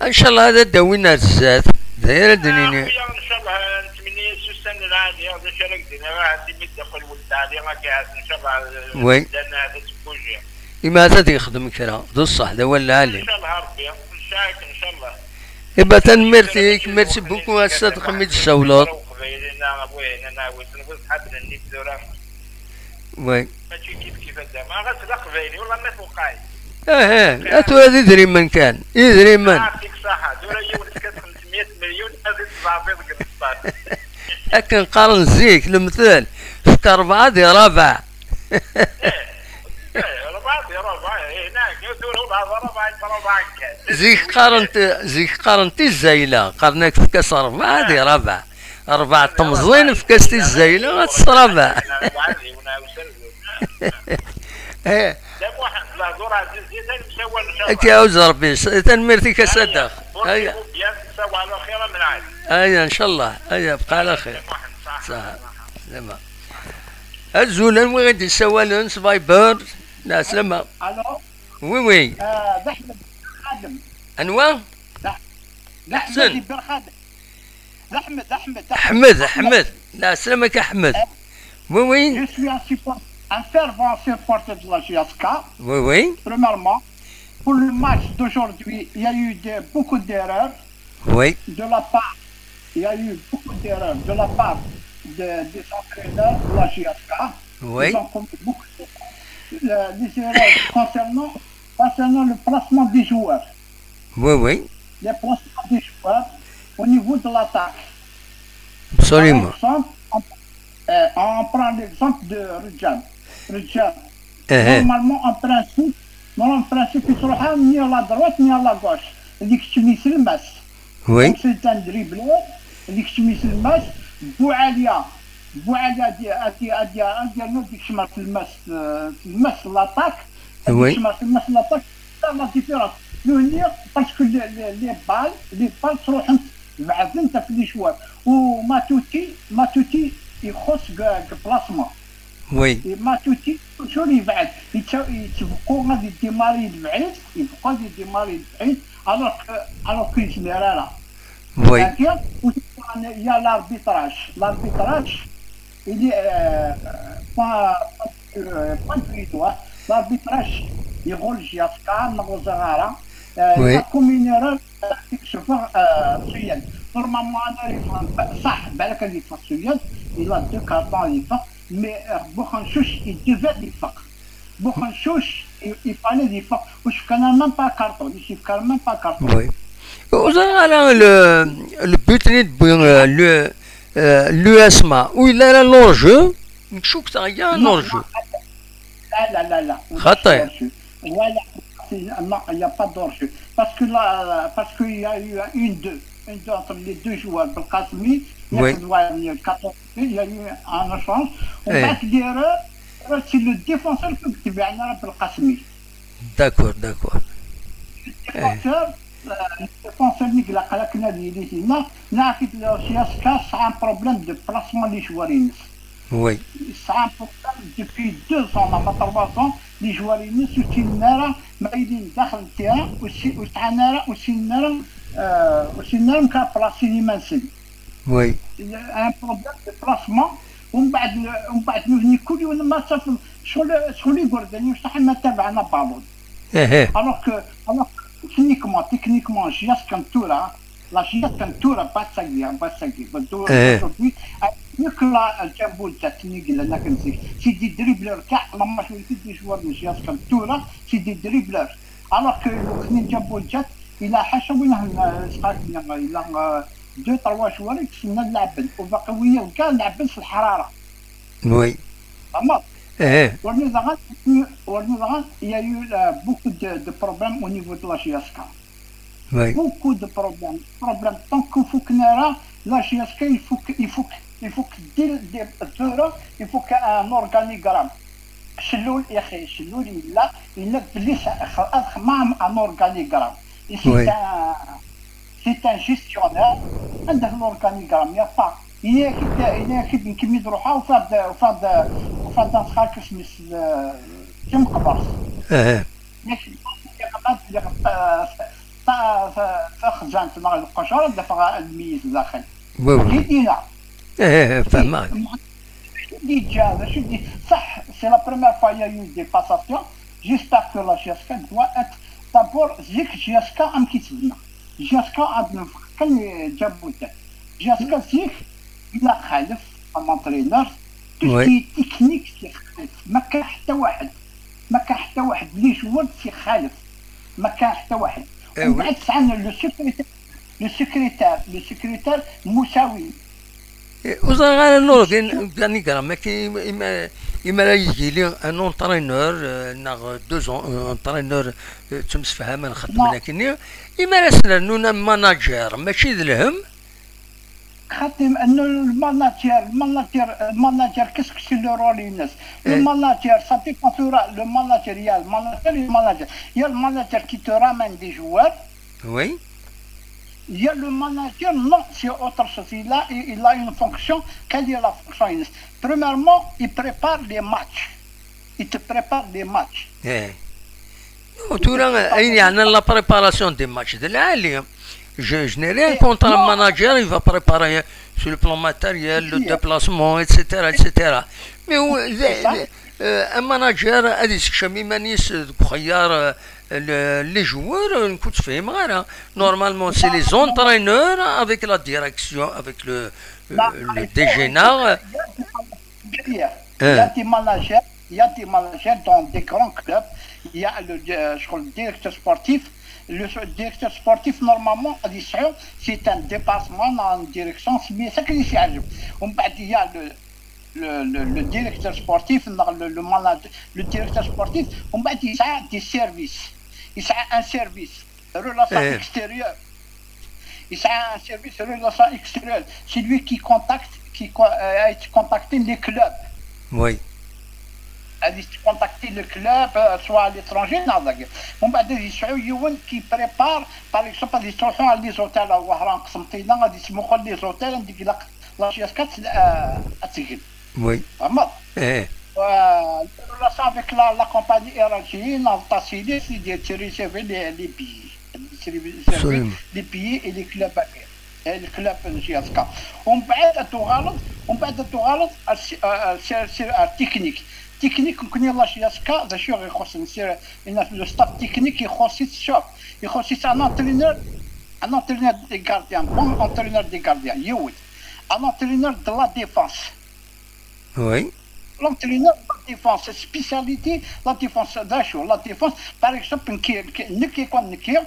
Ncallah ad d-awin ar zdat. D ayen ara d-nini. Ah, خويا، ncallah نتمنى يسوسن العادي، هذا شرك دينا، راه عندي ميت دخل ولد علي، راك عارف، ncallah. Oui. لأن هذا تبوجي. Ima ad yexdem kra, d ṣṣeḥ, d awal lɛali. Ncallah Rebbi, ncaɛek, ncallah. Iba tanemmirt-ik, merci beaucoup a Sadeq mi d-tsawleḍ. Aqbayli-nneɣ, win-nneɣ, win-nneɣ, win-nneɣ, ur ḥaben nnig tura. Oui. Mačči kif kif a Dda, ma ɣas d aqbayli, wallah ma tewqay. Eh, eh, a tura d idrimen kan, idrimen. Yeɛṭik ṣṣeḥḥa, tura yiwen tekkat xemsmya melyun, ad ittẓabir deg lmeṣṭad. Akken qqaren zik, lemtel, fek rebɛa di rabeɛ. Eh, eh, rebɛa di rabeɛ, eh, هناك، tura ur rebɛa, rebɛa kan. Zik qqaren-t, zik qqaren-t i zzayla, qqaren-ak fek-as rebɛa di rabeɛ. Rebɛa temẓin, fek-as-t i zzayla, ad tt-trabeɛ. Eh. Akka iɛuz Rebbi, s-, tanemmirt-ik a Sadeq. Aya. Aya, ncallah. Aya, bqa ɛla xir. Ṣaḥa. Lama. Azul, anwa i d-yessawalen s Viber? Lɛeslama. Allo? Oui, oui. Ah, d Aḥmed Xadem. Anwa? D Aḥ-, d Aḥmed Ḥsen. Ibn Xadem. D Aḥmed, Aḥmed, Aḥmed. Aḥmed, Aḥmed. Lɛeslama-k a Aḥmed. Oui, oui. Je suis un support-, un fervent supporter de la J S K. Oui, oui. Premièrement, pour le match d'aujourd'hui, il y a eu de, beaucoup d'erreurs. Oui. De la part, il y a eu beaucoup d'erreurs de la part de, des entraîneurs de la J S K. Oui. Ils ont commis beaucoup d'erreurs. Le, les erreurs concernant, concernant le placement des joueurs. Oui, oui. Les placements des joueurs au niveau de l'attaque. Absolument. Par exemple, on, euh, on prend l'exemple de Rejab. Rejab. Eh, eh. Normalement, en principe, normalement, en principe, il sera ni à la droite ni à la gauche. Il est Oui. Donc, c'est un dribbleur. Il est Boualia. Boualia, a dit, a dit, a dit, a dit, a dit, a dit, euh, l'attaque. Oui. L'attaque. Faire la différence. Nous, on y est parce que les, les, les balles, les balles sont بعدين تاع les joueurs. وماتوتي، ماتوتي يخص ك-، كبلاسما. Oui. Et Matuidi, toujours يبعد. يت-، يتبقوا غادي يديماري البعيد، يبقى غادي يديماري البعيد، alors que، alors que يزمر راه. Oui. هكا، و il y a l'arbitrage. L'arbitrage, il est, euh, pas, euh, pas du tout, hein. L'arbitrage يغول جياسكا، نغوزغارا. Euh, oui. Il y a comme une erreur, euh, شوفوا، euh, سيان. Normalement، أنا يفهم، صح، بالك اللي يفهم سيان، il a deux cartons، يفهم. Mais, euh, Boukhantchouk, il devait يفيق. Boukhantchouk, il, il fallait يفيق. وشفنا même pas carton, il شفنا même pas carton. Oui. Ur ẓriɣ ara le, le but-nni d-wwi, euh, le, euh, l'U S M A. Ur yelli ara l'hors-jeu. Nekk cukkteɣ yella l'hors-jeu. لا، لا، لا، لا. خطير. Voilà. Non, il n'y a pas d'hors-jeu. Parce que là, parce qu'il y a eu une deux. Une deux entre les deux joueurs, Belkacemi, oui. Il y a eu un échange. On va dire, euh, c'est le défenseur que tu viens, Belkacemi. D'accord, d'accord. Défenseur, euh, défenseur-nni ilaq akken ad yili dinna, nniɣ-ak-id la J S K tesɛa un problème de placement n les joueurs-ines. Oui. Tesɛa un problème depuis deux ans, neɣ trois ans, les joueurs-ines ur ssinen ara ma ilin daxel n terrain, ur ssi- ur sɛan ara, ur ssinen ara, euh, ur ssinen ara amek ara placin iman-nsen. Oui. Un problème de placement. ومن بعد ومن بعد نوتني كل يوم ما تصف شغل شغل يقول داني مستحيل ما تابع انا بالون. اها. Alors que, alors que techniquement, techniquement, J S K tura, la J S K tura, pas ça y est, pas ça y est. Eh. Aujourd'hui, mieux que la Djambo Jet, c'est des dribbleurs, car la majorité des joueurs de J S K tura, c'est des dribbleurs. Alors que le Djambo Jet, il a حاشا وين، il a deux, trois joueurs qui sont là, وباقي وياه كاع لاعبين في الحراره. Oui. فهمت؟ ايه. ورني دغا، ورني دغا، il y a eu, euh, beaucoup de, de problèmes au niveau de la J S K. Oui. Beaucoup de problèmes. Problèmes. Tant qu'il faut que نرى la J S K, il faut que, il faut que, il faut que dès le dé- الدورة, il faut qu'un organigramme. شلول يا اخي، شلول يلا، يلا بلي خ- خ- خمام un organigramme. Et c'est Oui. un, c'est un gestionnaire. عنده l'organigramme, il y a pas. Il y a qui, il y a qui, qui met droit au fin de, au fin de, au fin d'un track, اسمه كم قبر. اها. Mais c'est pas تخزنت مع القشرة دفع الميز داخل. Oui, oui. كي دينا. ايه، فهمك. اللي جا، شو دي؟ صح، c'est la première fois il y a eu des passations. J'espère que la J S K doit être d'abord زيك J S K ام كي تسمى. J S K عندنا كان جابوا J S K زيك، الا خالف un entraîneur، tout ce qui est technique c'est خالف. ما كان حتى واحد، ما كان حتى واحد les joueurs c'est خالف. ما كان حتى واحد. إيه، ومن oui. بعد سعنا le secrétaire، le secrétaire، le secrétaire مساوي. Ur ẓriɣ ara l'organigramme, akken imi ara yili un entraîneur, euh, neɣ deux en- un entraîneur, euh, ttemsefhamen xeddmen akkenni, imi ara s-rnun un manager, mačči d lhemm. خاطر انه الماناجر، الماناجر، الماناجر qu'est-ce que c'est le rôle ines؟ Le manager, ça dépend tura, le manager, il y a le manager, le manager. Il y a le manager qui te ramène des joueurs. Oui. Il y a le manager, non, c'est autre chose. Il a, il a une fonction. Quelle est la fonction ines؟ Premièrement, il prépare les matchs. Il te prépare les matchs. Eh. Non, tura, ayen yeɛnan la préparation des matchs d lɛali. Je, je n'ai rien contre un manager, il va préparer sur le plan matériel, le déplacement, et cetera, et cetera. Mais euh, un manager, ad yessekcem iman-is deg uxeyyar, euh, les joueurs, ur ttfehhimeɣ ara. Normalement, c'est les entraîneurs avec la direction, avec le, euh, le D G neɣ. Il y a des managers, il y a des managers dans des grands clubs. Il y a le, euh, je crois, le directeur sportif. Le directeur sportif, normalement, c'est un dépassement dans une direction, c'est bien ça que je dis. Il y a le, le, le, le directeur sportif, le, le manager, le directeur sportif, il y a des services. Il y a un service relations extérieures. Il y a un service relations extérieures. C'est lui qui contacte, qui a été contacté les clubs. Oui. Il a contacté le club, euh, soit à l'étranger, non, d'accord. Bon, bah, des gens qui préparent, par exemple, des gens à les hôtels à Wahran, qui sont dans les hôtels, on dit que la, la J S quatre, euh, à Tigil. Oui. Vraiment. Eh. Euh, la relation avec la, la compagnie Air Algérie, non, t'as signé, c'est de, de recevoir les, les billets. De recevoir les billets et les clubs à et le club J S K. ومن بعد تغلط، ومن بعد تغلط التكنيك. التكنيك يمكن يلا J S K ذا شو يخص نسير، ان le staff technique يخص الشوف، يخص un entraîneur، un entraîneur des gardiens، bon entraîneur des gardiens يود، un entraîneur de la défense. Oui. L'entraîneur de la défense, spécialité, la défense, la défense, par exemple, qui, qui, qui, qui, qui,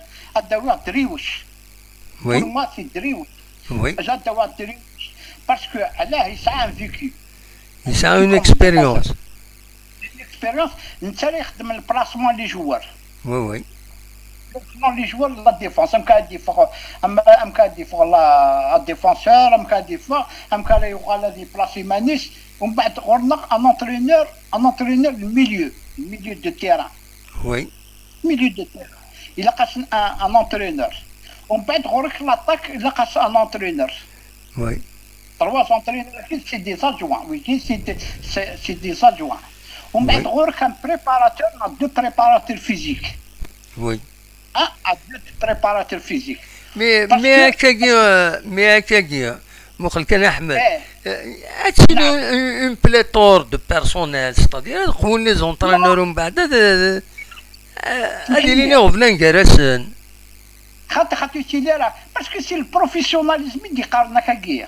Oui. Pour moi, c'est Driouch. Oui. J'adore Driouch. Parce que là, il a un vécu. Il a une expérience. Une expérience. Une série de placement les joueurs. Oui, oui. Placement les joueurs, la défense. Un cas de défense, un cas de défense, la défenseur, un cas de défense, un cas de déplacer Manis. On bat un entraîneur, un entraîneur de milieu, milieu de terrain. Oui. Milieu de terrain. Ilaq-asen un, un entraîneur. Umbeɛd ɣur-k l'attaque, ilaq-as un entraîneur. Oui. Trois entraîneurs, c'est des adjoints. Oui, c'est des, c'est, c'est des adjoints. Umbeɛd ɣur-k un préparateur, un, deux préparateurs physiques. Oui. Un à deux préparateurs physiques. Mais, mais akkagi, euh, mais akkagi, muqel kan Ahmed. Eh. Euh, ad tili une, une pléthore de personnel, c'est-à-dire ad qewwen les entraîneurs umbeɛd ad, euh, ad ilin iɣeblan gar-asen. Xaṭi, xaṭi, ur yettili ara, parce que c'est le professionnalisme i d-iqqaren akkagi.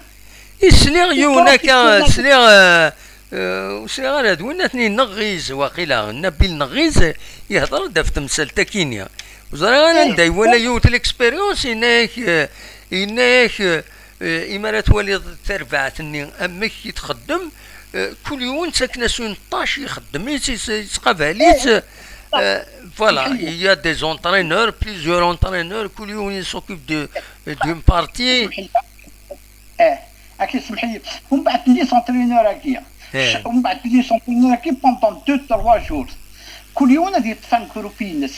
I sliɣ yiwen akka, sliɣ, euh, euh, ur sliɣ ara d win aten Neɣɣiz, waqila, Nabil Neɣɣiz, yehder-d ɣef temsalt-akini. Ur ẓriɣ ara anda iwala yiwet l'expérience, yenna-yak, euh, yenna-yak, euh, euh, imi ara twaliḍ tarbaɛt-nni amek i txeddem, euh, kul yiwen ttaken-as une tâche, ixeddem-itt, yettqabal-itt, euh, voilà, il y a des entraîneurs, plusieurs entraîneurs, kul yiwen il s'occupe de, d'une partie. Eh, akka semḥ-iyi. Umbeɛd les entraîneurs-agi. Eh. Umbeɛd les entraîneurs-agi pendant deux, trois jours. Kul yiwen ad yeṭṭef un groupe-ines.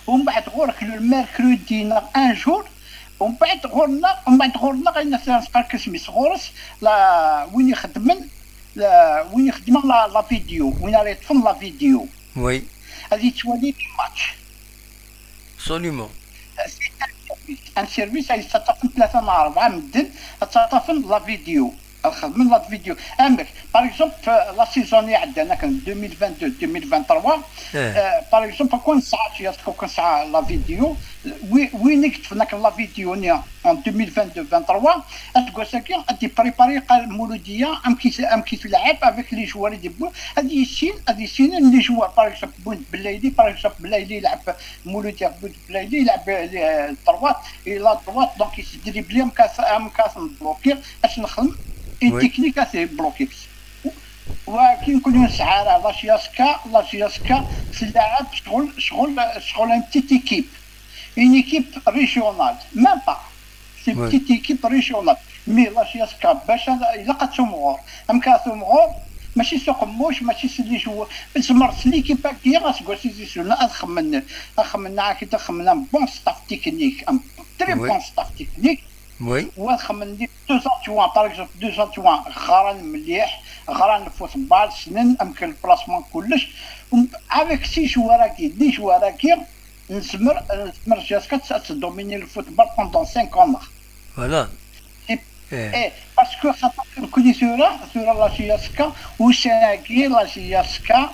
Umbeɛd ɣur-k le mercredi neɣ un jour. Umbeɛd ɣur-neɣ, umbeɛd ɣur-neɣ ayen as-nesqar isem-is ɣur-s, la, win ixedmen, la, win ixedmen la, la vidéo, win ara yeṭṭfen la vidéo. Oui. Ad yettwali les matchs. Absolument. Un service ay yettaṭṭafen tlata neɣ rebɛa medden, ad ttaṭṭafen la vidéo, ad xedmen la vidéo. Amek, par exemple, la saison iɛeddan akken deux mille vingt-deux deux mille vingt-trois, Eh. euh, par exemple, akken nesɛa, akken nesɛa la vidéo, wi-, win i yeṭṭfen akken la vidéo-nni en deux mille vingt-deux vingt-trois, aseggas-agi ad d-iprépari, qal Mouloudia, amek i, amek i tleɛɛeb avec les joueurs i d-yewwi, ad yissin, ad yissinen les joueurs, par exemple, Boun Belaïli, par exemple, Belaïli yelɛeb, Mouloudia Boun Belaïli yelɛeb, euh, droite, et la droite, donc il se dribble, amek ara, amek ara ten-bloquer, ad nexdem une Oui. Technique ad t-bloquer. Walakin kul yiwen nesɛa ara la J S K, la J S K tleɛɛeb ccɣel, ccɣel, ccɣel une petite équipe. Une équipe régionale, même pas. C'est une Oui. Petite équipe régionale. Mais la J S K, bac ad, ilaq ad tumɣur. Amek ara tumɣur? Mačči s uqemmuc, mačči s les joueurs. Tzemreḍ s l'équipe-agi, aseggas i d-isulen, ad xemmen, ad xemmen, ad xemmen un bon staff technique, un très Oui. Bon staff technique. Oui. Wa xemmen les deux adjoints, par exemple, deux adjoints ɣran mliḥ, ɣran football, ssnen amek le placement kullec. Avec ces joueurs-agi, les joueurs-agi, nezmer, nezmer jusqu'à ad tdominer le football pendant cinq ans. Voilà. Et, Eh. eh, parce que خاطر كل ثورة، ثورة la J S K، وساقي la J S K،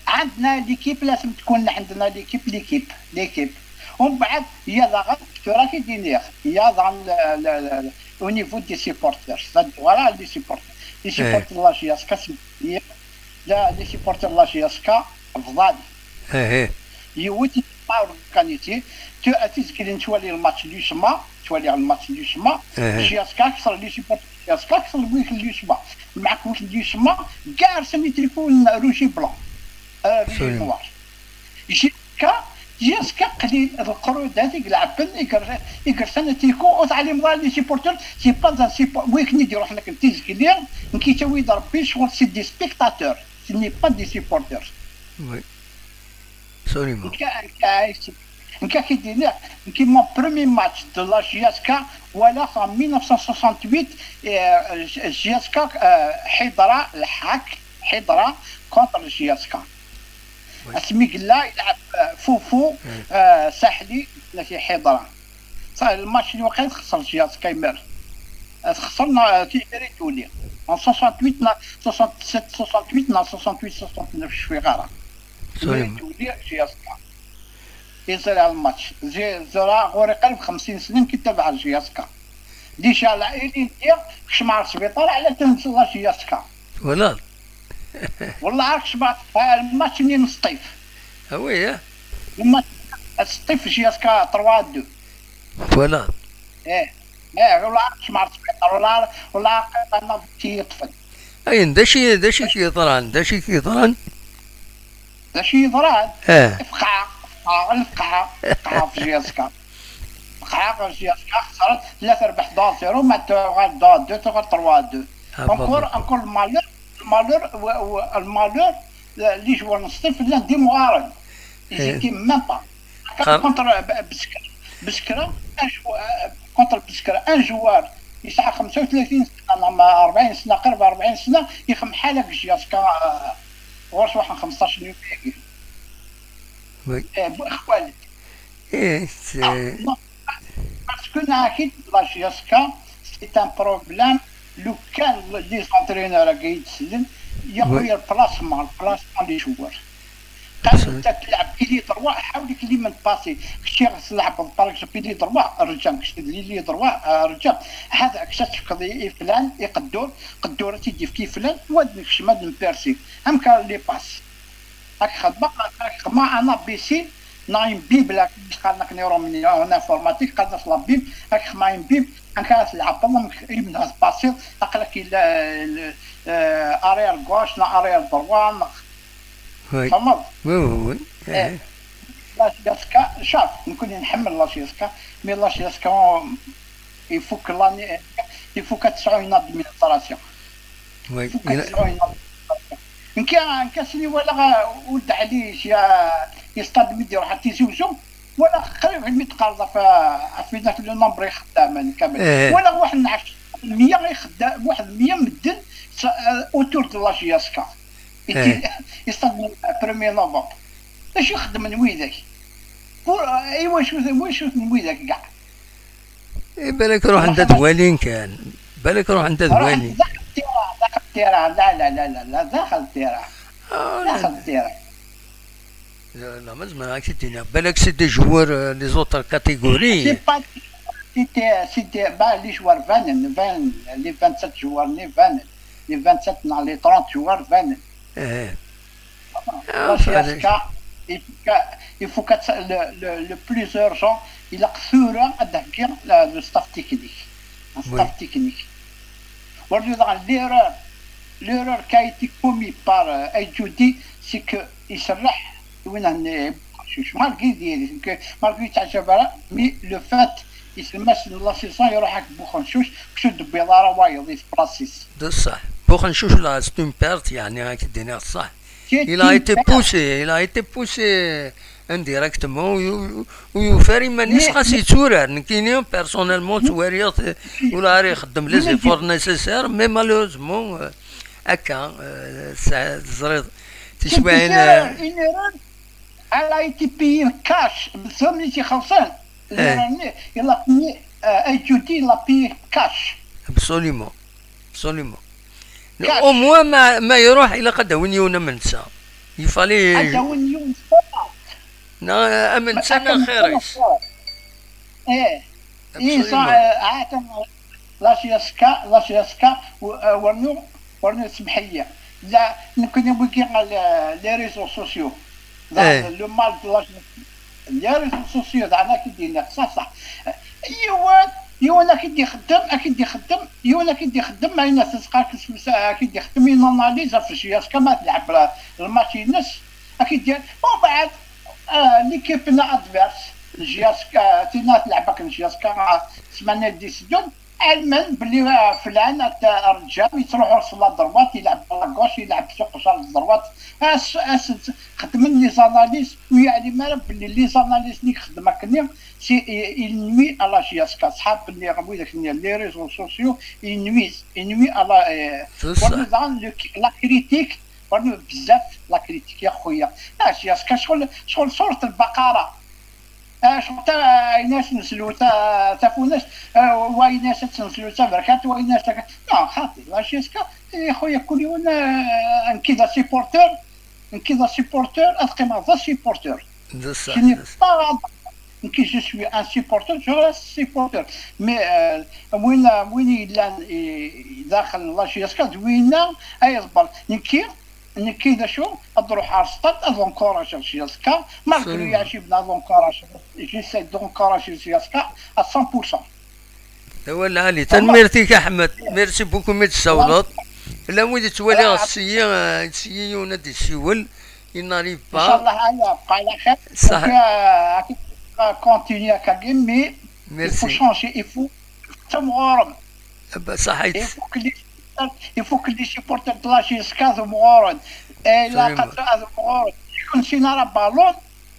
عندنا l'équipe، لازم تكون عندنا l'équipe، l'équipe، l'équipe. ومن بعد يا داغن ثورة كي دينيغ، يا داغن ل-، ل-، ل-، au niveau des supporters، voilà les supporters. Les supporters la J S K، c'est، لا، les supporters la J S K فضالي. Eh, eh. Yiwet ma organisé, tu as تسجيل نتوالي الماتش ليسما، توالي الماتش ليسما، Eh. J S K كسر les supporters، J S K كسر ويك ليسما، معك ويك ليسما، كاع رسم يتريكون rouge et blanc. آه، rouge et Absolument. noir. J S K، J S K قليل القرود هذيك لعبن يقر-، يقرسن تيكو وتعلم les supporters، c'est pas un support، ويك نيدي روح لك تيزكلي، نكي تاوي ربي شغل c'est des spectateurs، ce n'est pas des supporters. Oui. Absolument. نكا، نكا، نكا كي دينا، نكي mon premier match de la J S K، ولا en mille neuf cent soixante-huit، آه، J S K، آه، حضرة الحاك، حضرة contre J S K. Oui. اسمي قلا يلعب، آه، فوفو، آه، ساحلي، لا في حضرة. صار الماتش اللي وقيت خسر J S K يمر. خسرنا، آه، في ميري تولي. En soixante-huit، نا-، soixante-sept، soixante-huit، نا soixante-huit، soixante-neuf، شوي غارة. Absolument. تولي J S K. يصير على الماتش. زي-، زرا غوري قريب خمسين سنة كي تبع J S K. ديجا على إيلي ندير، كش مع السبيطار على تنسى la J S K. Voilà. والله عارف شبعت، آه، الماتش منين سطيف. Ah oui, hein. الماتش سطيف J S K trois deux. Voilà. ايه. ايه، والله عارف شبعت، والله عارف، والله عارف انا كي يطفل. Ayen d acu, d acu i k-yeḍran, d acu i k-yeḍran? D acu yeḍran? Eh. Fqeɛ, fqeɛ, lfqeɛ, fqeɛ في J S K. Fqeɛ في J S K خسرت ثلاثة ربح deux zéro، ما تغال deux deux، تغال trois deux. Ah, Encore, bon, bon. Encore le malheur, le malheur, و-، و-، le malheur, les joueurs نصف لان ديموغارن. Ils Eh. étaient même pas. Contre Beskra, Beskra, un joueur, contre Beskra, un joueur يسعى خمسة وثلاثين سنة، أربعين سنة، قرب أربعين سنة، يخدم حالة جياسكا، آه، غير واحد خمسطاش يوم. Oui. آه، خوالد. ايه، c'est parce que ناكي لا جياسكا، c'est un problème. لو كان لي زونترينور راكي يتسلم، يا خويا، البلاسمون، البلاسمون لي جوار. قالوا انت تلعب بيلي دروا، حاولك لي من باسي. كشي غتلعب بالطريق بيلي دروا، رجع كشي لي لي دروا، آه، رجع. هذا كشا تفكض فلان يقدور، قدور تيدي في كيف فلان، واد نكشم هاد نبيرسي. هم كان لي باس. هاك خدمة، هاك خدمة انا بي سي، نايم بيب لا، قالنا كنيرو من اون انفورماتيك، قالنا في لا بيب، هاك خدمة بيب، هاك تلعب بالله ابن هاز باسي، اقلك الا، آه، ارير غوش، لا ارير دروا، Oui. فهمت؟ Oui, oui, oui. إيه. إيه. لا جيسكا، شاف، نكون نحمل لا جيسكا، مي لا جيسكا يفك لاني، يفك تسعة une administration. Oui. يفك تسعة une administration. نكا، نكا سني ولا غا-، ولد علي شي يستاد ميدي راح تيزي وزو، ولا خير في الميت قال في، في ذاك لو نومبر يخدم كامل. إيه. ولا واحد عشرة المية يخدم، واحد المية مدن س-، اوتور دو لا جيسكا. إيه. يستاد من بروميي نوفمبر. اش يخدم من ويدك؟ بور-، ايوا، شوف، واش شوف من ويدك كاع. إيه، بالك روح عند داخل دوالين كان. بالك روح عند روح دوالين. داخل التيران، داخل التيران. لا، لا، لا، لا، لا، داخل التيران. آه، لا. داخل التيران. لا، لا، ما زعما راك تدينا. بالك سي دي جوار، آه، لي زوتر كاتيجوري. سي با، سي تي، سي تي، با لي جوار فانن، فان، لي فان سات جوار ني فانن، لي فان سات نا لي ترونت جوار فانن. إيه. آه، لا جي اس كا، يفوكا، يفوكا تس-، لو، لو، لو بلوس اورجون، إلا قثورة أدهكي، لا، لو ستاف تكنيك. وي. ستاف تكنيك. ورجو دغا ليرور، ليرور كا ايتي كومي بار، آه، اي جودي، سي كو يسرح وين هني شوش. مالكي ديالي، مالكي يتعجب راه، مي لو فات يسمى سن لا سيزون يروح هاك بوخنشوش، كشو دبي لا راه وايض يتبلاصيس. بصح، بوخنشوش لا، سي اون بيرت، يعني، راك دينا صح. Il a été poussé, il a été poussé indirectement, ويفار يمانيس خاص يتورار. نكيني بيرسونيلمون تواريغ ولا راه يخدم لي زيفور نيسيسير، مي مالوروزمون، آه، هكا، آه، سا-، زريض. تسوى عين، آه، اون ايرور. على اي تي بي كاش، بزاف اللي تيخلصان. ايه. الا بيي، آه، اي جودي لا بيي كاش. ابسوليمون. ابسوليمون. كاش. او موان ما، ما يروح الا قد هون يونا من نسا. يفالي قد هون يونا. نا، امن سنة خيريس. ايه. اي صح، آه، عاد لا جي اس كا، لا جي اس كا، و-، آه، ورنو، ورنو سمحية. لا، نكون نبغي على لي ريزو سوسيو. لا، إيه. لو مال دو لا جي-، لي ريزو سوسيو، زعما كي دينا، صح، صح. يوان، يوان أكيد يخدم، أكيد يخدم، يوان أكيد يخدم، ما ينسى سقاك سمسا، أكيد يخدم، يناناليز في الجي اس كا ما تلعب الماتش ينس، أكيد دير. ومن بعد، آه، ليكيب نا ادفيرس، الجي اس كا، تينا تلعب هاك الجي اس كا، آه، سمعنا دي سجون، علما بلي، آه، فلان، آه، رجال يتروح وسط لا دروات، يلعب لا غوش، يلعب سوق شار الدروات. اس، اس، خدمن لي زاناليز، ويعني ما راه بلي لي زاناليز اللي خدم هاكني، سي، ينوي على جي اس كا، صحاب بلي ويداك لي ريزو سوسيو، ينوي، ينوي على، آه، بصح. ورنا دان لو كي-، لا كريتيك، ورنا بزاف لا كريتيك يا خويا. آه، جي اس كا شغل، شغل سورة البقرة. آه، شغل تا عيناش نزلو تا، تا فوناش، آه، وعيناش تنزلو تا بركات، وعيناش تا ك-، لا، خاطي، لا جي اس كا، يا خويا، كل يوم، آه، نكي ذا سيبورتور، نكي ذا سيبورتور، أتقي مع ذا سيبورتور. بصح، شني بصح. با-، نكي جو سوي ان سيبورتور، جو ريست سيبورتور. مي، آه، وين، وين يلان، إي، داخل لا جي اس كا، وين، أي زبر. نكي نكي دا شو، أروح على السطاد، أنكوراج جي اس كا، مالغري يعجبنا، أنكوراج، جيساي دونكوراجي جي اس كا أ سان بور سان. ايوا العالي، تنميرتيك احمد، ميرسي بوكو مي تساولط. لا وين توالي آه، السيي، آه، السيي يونا دي سيول، يناريف با. ان شاء الله، هيا بقى على خير. صح. كونتينيا كاكيم، مي ميرسي. يفو شونجي، يفو تمغورم. صحيت. يفو كلي، يفو كلي سيبورتر دو لا جي اس كا ذو مغورن. إيه، لا قطر ذو مغورن. يكون سينا راه بالون،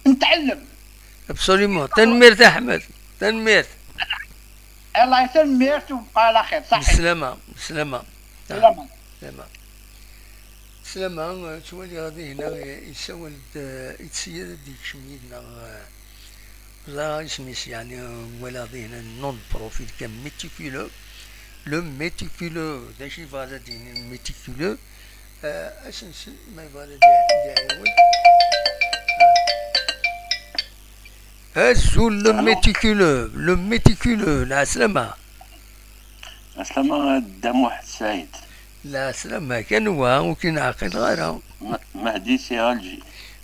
نتعلم. Absolument. Tanemmirt a Ḥmed. Tanemmirt. الله يسلمك وبقى على خير، صحيح. Bislama, bislama. سلامة. Bislama. Bislama, ttwaliɣ dihin yessawal-d, eh, yettṣeyyid ad d-yekcem yid-neɣ, eh, ẓriɣ isem-is, yeɛni, eh, walaɣ dihin nom de profil kan, méticuleux. Le méticuleux, d acu yebɣa ad d-yini le méticuleux? Eh, asensu, ma yebɣa ad d-iɛiwed. Azul, le méticuleux, le méticuleux, lɛeslama. Aslama a Dda Muḥ Saɛid. Lɛeslama kan wa, ur k-in-ɛqileɣ ara. Mahdi si Alger.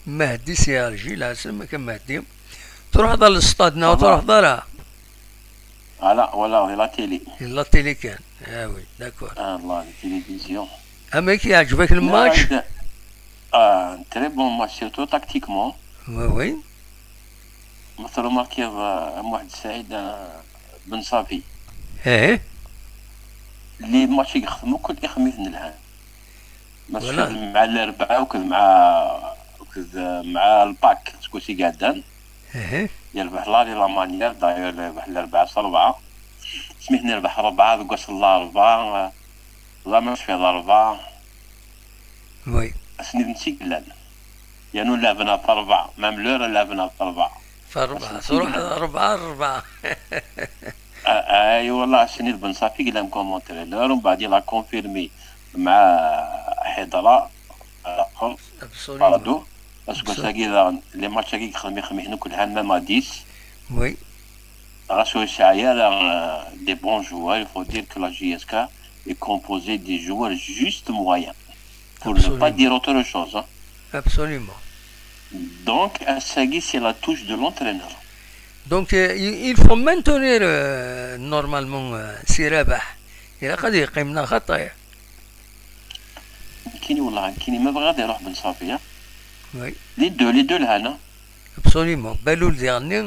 Mahdi si Alger, lɛeslama kan Mahdi. Truḥeḍ ɣer lestad neɣ ur truḥeḍ ara? Ala, wala, di la télé. Di la télé kan. Ah oui, d'accord. Ah, la télévision. Amek, yeɛǧeb-ak le match? Ah, très bon match, surtout tactiquement. Oui, oui. Ma trumarkiḍ, ah, a Muḥ Saɛid, ah, Ben Safi. Eh. Les matchs i yexdem akk ixmiten lhan. Ma tfehmem مع الأربعاء وكذ مع وكذ مع الباك سكوتي قعدان. Eh. يربح لا لي لا مانيير، داير يربح الأربعاء صربعة. سميتني يربح ربعة ذوك الأربعاء. لا مش في الأربعاء. Oui. أسني نسيك لان. يانو لعبنا في أربعة، même l'heure لعبنا في أربعة. في أربعة، تروح أربعة أربعة. اي والله، سنيد بن صافي قال لهم كوم انترينور، ومن بعد يلا كونفيرمي مع حيدرة الاخر. Absolument. Parce que ça, les matchs qui خمي خمي هنا كلها même à dix. Oui. Grâce au Shaya, des bons joueurs, il faut dire que la J S K est composée des joueurs juste moyens. Pour ne pas dire autre chose. Absolument. Donc, ça, c'est la touche de l'entraîneur. Donc, euh, il faut maintenir, euh, normalement, euh, si Rabah. Il a dit qu'il n'a pas. كيني والله كيني ما بغى يروح بن صافي. Oui. Les deux, les deux لهنا. Absolument. Baloul dernier.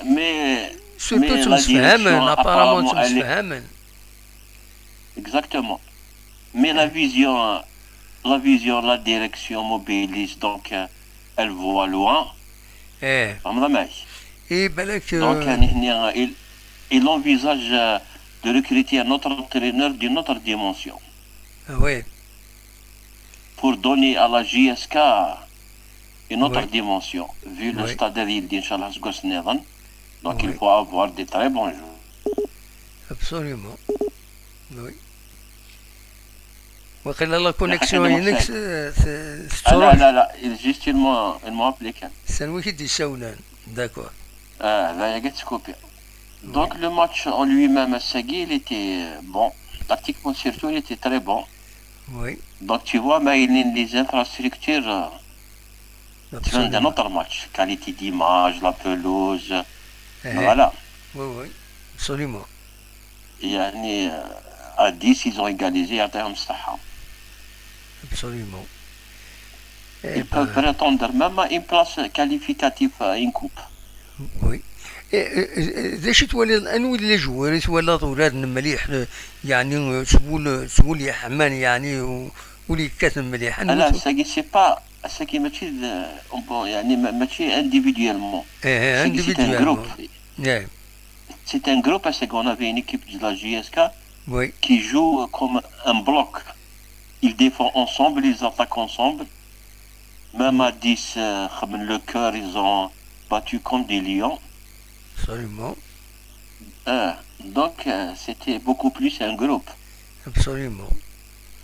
Mais surtout تمسفهمن، apparemment تمسفهمن. Exactement. Mais la vision, la vision, la direction mobilise, donc, euh, elle voit loin. Eh. فهمت معايا؟ Et بالك. Donc, euh, il, il envisage, euh, de recruter un autre entraîneur d'une autre dimension. Oui. Pour donner à la J S K une autre dimension, vu le stade de l'île, إن شاء الله, donc il faut avoir des très bons joueurs. Absolument. Oui. وقيلا la connexion ينك. لا لا لا, juste ils m'ont appelé كان. C'est lui qui dit ça. D'accord. Ah, là, il y a des copies. Donc le match en lui-même, il était bon. Tactiquement surtout, il était très bon. Oui. Donc tu vois, mais il y a les infrastructures. Absolument. D'un autre match, qualité d'image, la pelouse. Voilà. Oui, oui, absolument. يعني, à dix, ils ont égalisé, يعطيهم الصحة. Absolument. Ils peuvent prétendre même à une place qualificative à une coupe. Oui. D acu twaliḍ, anwi les joueurs i twalaḍ uraren mliḥ, yeɛni s wul, s wul yeḥman, yeɛni ul yekkaten mliḥ? Là, c'est pas, c'est mačči, bon, yeɛni mačči individuellement. Individuellement. C'est un groupe, parce qu'on avait une équipe de la J S K qui joue comme un bloc. Ils défendent ensemble, ils attaquent ensemble. Même à dix, euh, le cœur, ils ont battu comme des lions. Absolument. Euh, donc, euh, c'était beaucoup plus un groupe. Absolument.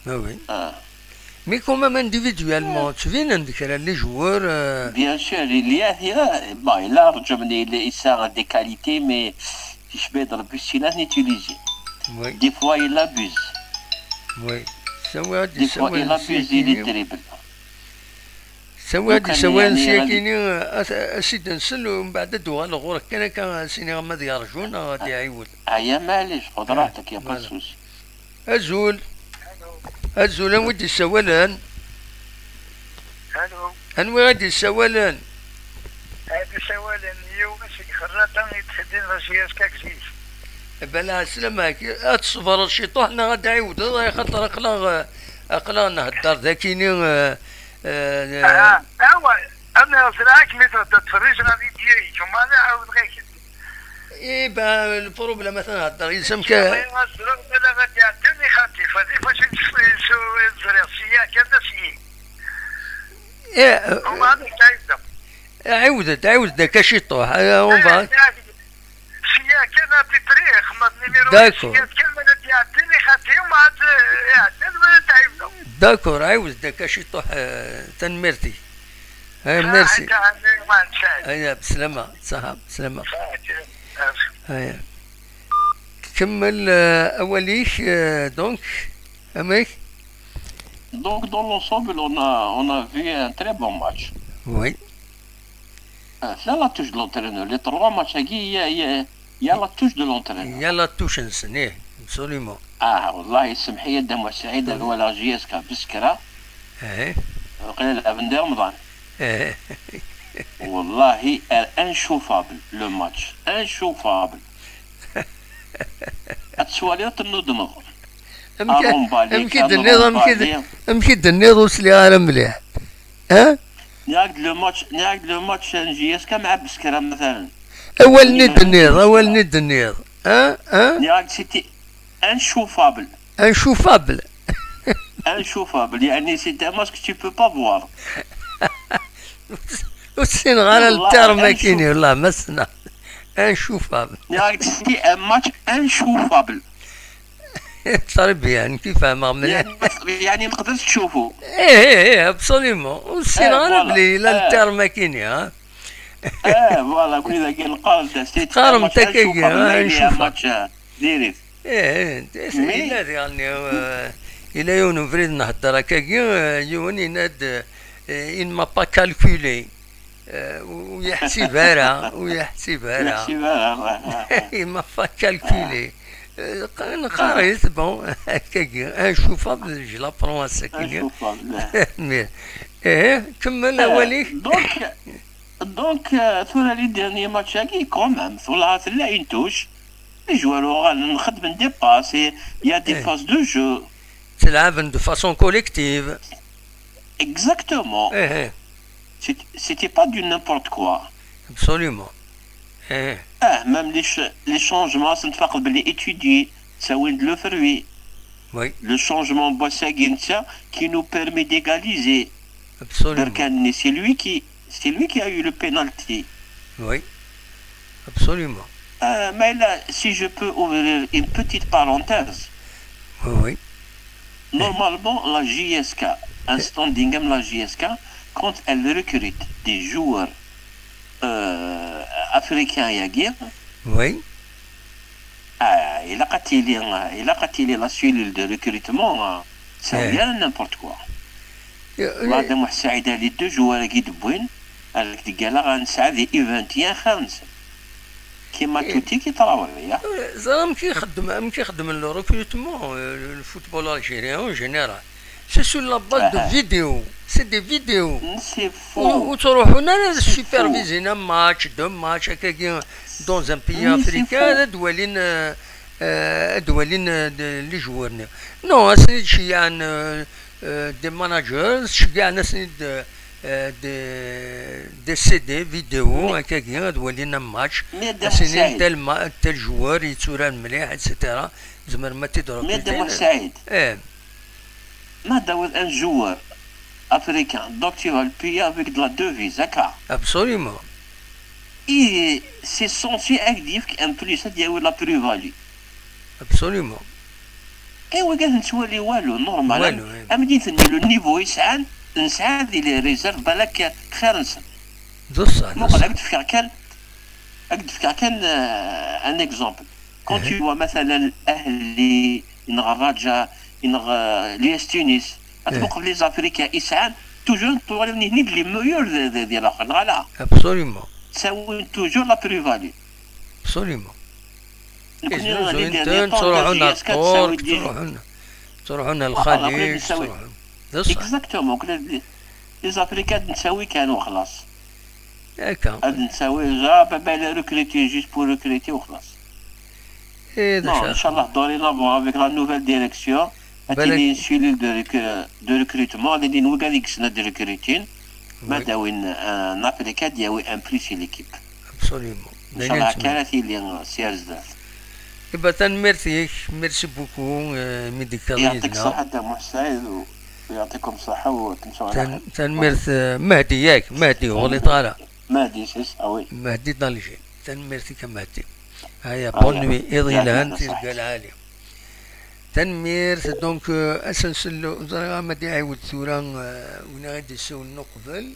Ah oui. Ah. Mais quand même individuellement, tu viens de créer les joueurs. Euh... Bien sûr, il y a, il y a, bon, il a, il a des qualités, mais je vais dans le plus utilisé. Oui. Des fois, il abuse. Oui. Des fois, il abuse, il est terrible. سواد سواد سياكيني. اسيد نسن ومن بعد دوغال غورك كان كان سيني غمد يرجونا غادي يعيود. ايا معليش، خذ راحتك، يا باسوس. أزول. أزول، أنوي دي السوالن؟ ألو. أنوي غادي السوالن؟ هاد السوالن يوم سيك خراطة يتخدم غزياس كاكزيز. بلا سلامك، أتصبر شي طوحنا غادي عيود، الله يخاطر أقلا، أقلا نهدر ذاكيني، آه، آه، آه، أوا، Ana ẓriɣ akken mi tebda tferriǧ ɣer vidéo-ik, umaḍi ɛawdeɣ-ak-d. Eh ben, le problème, atan heddreɣ yid-s amek. Bɣiɣ ad ẓreɣ ma la ɣad iɛeddan i xatif, ad ifac-it s, s, ẓriɣ, sya kan d asyi. Eh, umaḍi ɛiwdeɣ. Ɛiwed-d, ɛiwed-d akka ciṭuḥ, eh, on va. Sya kan à peu près, xemmeḍ numéro. D'accord. Sya kan ma la d-iɛeddan i xatif, ma ad, eh, iɛeddan ma la d-ɛiwdeɣ. D'accord, ɛiwed-d akka ciṭuḥ, eh, tanemmirt-ik. Eh, merci. Aya, bslama, ṣaḥa, bslama. Aya. Kemmel, eh, awal-ik, eh, donc, amek? Donc, dans l'ensemble, on a, on a vu un très bon match. Oui. Ah, tella la touche de l'entraîneur. Les trois matchs-agi, il y a, il y a, il y a la touche de l'entraîneur. Il y a la touche-nsen, eh, absolument. Ah, wallahi, semḥ-iyi a Dda Muḥ Saɛid, ad walaɣ J S K Beskra. Eh. Waqila lɛeben di Remḍan. Eh. Wallahi, eh, inchauffable, le match. Inchauffable. Ad twaliḍ, tennudmeḍ. Amek, amek i d-tenniḍ, amek i d-, amek i d-tenniḍ, ur sliɣ ara mliḥ. Ha? Nniɣ-ak-d le match, nniɣ-ak-d le match n J S K mɛa Beskra, matalan. Awal-nni d-tenniḍ, awal-nni d-tenniḍ. Ha? Ha? Nniɣ-ak-d c'était inchauffable. Inchauffable. Inchauffable, yeɛni c'est un match que tu peux pas voir. Ur ssineɣ ara le terme-agi-nni, wallah, ma ssneɣ. Inchauffable. Nniɣ-ak-d c'était un match inchauffable. Très bien, nekk fehmeɣ mliḥ. Yeɛni, yeɛni ma tqedreḍ ad tcufu. Eh, eh, eh, absolument. Ur ssineɣ ara belli yella le terme-agi-nni, ha? Eh, voilà, wid-agi neqqar-d, c'est un match inchauffable, un match, euh, diri-t. Eh, eh, yella diɣen, eh, yella yiwen ubrid nhedder akkagi, eh, yiwen yenna-d, eh, il ne m'a pas calculé. Eh, ur yeḥsib ara, ur yeḥsib ara. Ur yeḥsib ara, ouais, ouais, ouais. Il m'a pas calculé. Eh, qa-, nqarr-it, bon, akkagi, inchauffable, je la prends à ce qu'il y a. Inchauffable. Mais, eh, kemmel awal-ik. Donc, donc, euh, tura les derniers matchs-agi, quand même, tella une touche. Les joueurs uɣalen xeddmen des passes, et il y a des passes de jeu. Ttelɛaben de façon collective. Exactement. Eh, eh. C'est-, c'était pas du n'importe quoi. Absolument. Eh, eh. Ah, même les ch-, les changements, c'est une fois étudié, ça, oui, de le faire, oui. Oui. Le changement, Boissagui, ça, qui nous permet d'égaliser. Absolument. Berkane, c'est lui qui, c'est lui qui a eu le penalty. Oui. Absolument. Euh, mais là, si je peux ouvrir une petite parenthèse. Oui, oui. Normalement, la J S K, un standing comme la J S K, quand elle recrute des joueurs, euh, africains, il y a guerre. Oui. Ah, ilaq ad tili, ilaq ad tili la cellule de recrutement, ah, ça, eh, n'importe quoi. Wa Dda Muḥ Saɛid, les deux joueurs-agi d-wwin, ad k-d-ggalleɣ, ad nesɛa des U vingt et un xir-nsen. Kima Tuti, ki Traoré, ya. Ẓer amek i xeddem, amek i xeddmen le recrutement, euh, le football algérien en général. C'est sur la base de vidéos. C'est des vidéos. C'est faux. Ur, ur ttruḥun ara ad supervisen un match, deux matchs, akkagi, dans un pays africain, ad walin, euh, euh, ad walin, euh, de, les joueurs-nni. Non, ad sen-id-ceyyɛen, euh, euh, des managers, ceyyɛen-asen-id, euh, des, des C D vidéo, akkagi, ad walin un match, ad sen-inin tel ma-, tel joueur yetturar mliḥ, et cetera. Tzemrem ad t-id-recruter. Mais Dda Muḥ Saɛid. Eh. Ma d-tawiḍ un joueur africain, donc tu vas le payer avec de la devise, d'accord ? Absolument. Et c'est censé ad d-yefk un plus, ad d-yawi la plus-value. Absolument. Et wagi ad nettwali walu, normal. Walu, eh. Am di tenni le niveau i sɛan, nesɛa di les réserves, balak xir-nsen. D ṣṣeḥ, d ṣṣeḥ. Muqel, ad k-d-fkeɣ kan, ad k-d-fkeɣ kan, euh, un exemple. Quand tu vois, matalan, Ahli, neɣ Raja, neɣ, euh, l'U S Tunis, ad tmuqel les Africains i sɛan, toujours twaliḍ nitni d les meilleurs di, di, di l'axir, neɣ ala? Absolument. Ttawin toujours la plus-value. Absolument. Nekni, les derniers temps, ttruḥun ar Ṭṭerk, ttruḥun, ttruḥun ar Lxaliǧ, ttruḥun. D ṣṣeḥ. Exactement. Les, les Africains ad nettawi kan u xlaṣ. Akka. Ad nettawi, ja, baba, il a recruté juste pour recruter, u xlaṣ. Eh, non, inchallah, dorénavant, avec la nouvelle direction, ad tili une cellule de rec-, de recrutement, ad ilin wigad i yessnen ad recrutin. Ma d-awin un appliqué, ad d-yawi un prix si l'équipe. Absolument. Inchallah kan ad tili si ar zdat. Iba, tanemmirt-ik, merci beaucoup imi d-tekkaḍ yid-neɣ. Yeɛṭik ṣṣeḥḥa a Dda Muḥ Saɛid, u yeɛṭikum ṣṣeḥḥa u temsum ɛla xir. Tanemmirt. Mehdi, yak Mehdi, ur ɣliṭ ara. Mehdi, c'est ça, oui. Mehdi d'Alger. Tanemmirt-ik a Mehdi. Aya, bonne nuit, iḍ yelhan, tirga lɛali. Tanemmirt. Donc, asensu, ur ẓriɣ ma ad iɛiwed tura win i ɣ-d-yessawlen uqbel.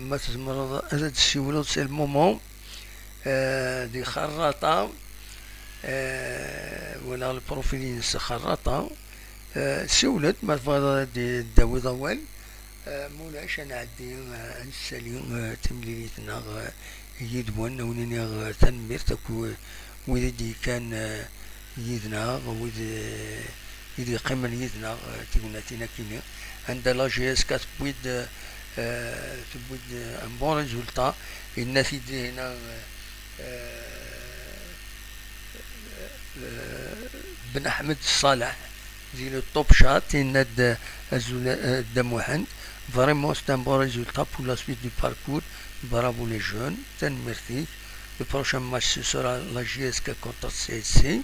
Ma tzemreḍ ad d-tessiwleḍ, c'est le moment. Di Xerraṭa, walaɣ le profil-ines Xerraṭa. Siwel-d ma tebɣiḍ ad d-tawiḍ awal. Ma ulac, ad nɛeddi ad nessali timlilit-nneɣ yid-wen, ad wen-iniɣ tanemmirt akk wid i d-yekkan yid-neɣ, wid i d-yeqqimen yid-neɣ tignatin akkin-nni, anda la J S K tewwi-d, tewwi-d un bon résultat. Yenna-t-id dinna Ben Ḥmed Ṣaleḥ, di le Top Chat, yenna-d: azul a Dda Muḥend, vraiment c'est un bon résultat pour la suite du parcours, bravo les jeunes. Tanemmirt-ik. Le prochain match, ce sera la J S K contre C S C.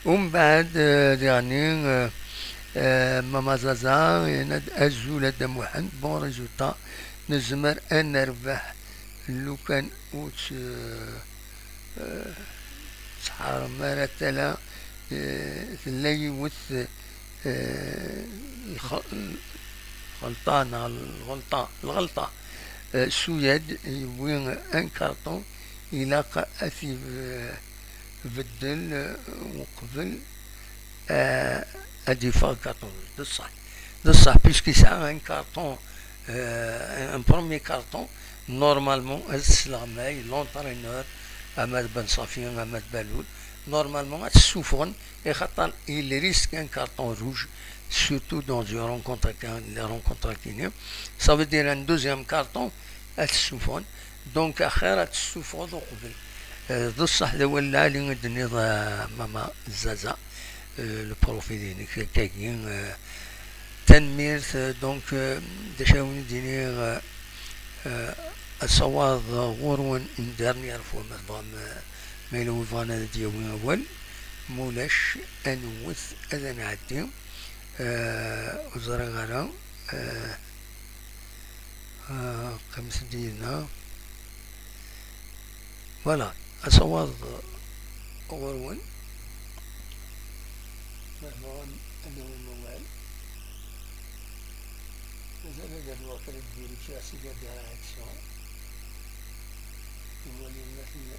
Umbeɛd diɣenni Mama Zaza yenna-d: azul a Dda Muḥend, bon résultat, nezmer ad nerbeḥ lukan ur ttḥarem ara tala. Tella yiwet lxelṭa neɣ lɣelṭa, lɣelṭa. Suyad yewwi un carton, ilaq ad t-ibeddel uqbel ad d-yeffeɣ carton rouge. D ṣṣeḥ, d ṣṣeḥ, puisque yesɛa un carton, un premier carton, normalement ad t-yesleɣmay l'entraîneur, ama d Ben Safi ama d Balul, normalement ad t-ssuffɣen, ixaṭer il risque un carton rouge, surtout dans une rencontre, les rencontres akkin-nni. Ça veut dire un deuxième carton ad t-ssuffɣen. Donc axir ad t-tessufɣeḍ uqbel. D ṣṣeḥ, d awal lɛali i d-tenniḍ a Mama Zaza. Le profil-inek akkagi. Tanemmirt. Donc d acu ara wen-d-iniɣ, asawaḍ ɣur-wen une dernière fois, ma tebɣam, ma yella win yebɣan ad d-yawi awal, ma ulac ad newwet ad nɛeddi. Ur ẓriɣ ara. Qqimet-d yid-neɣ. Voilà, asawaḍ ɣur-wen. Ma tebɣam ad d-tawim awal, mazal ad rnuɣ kra n vérification, des réactions. Nwali ma tella.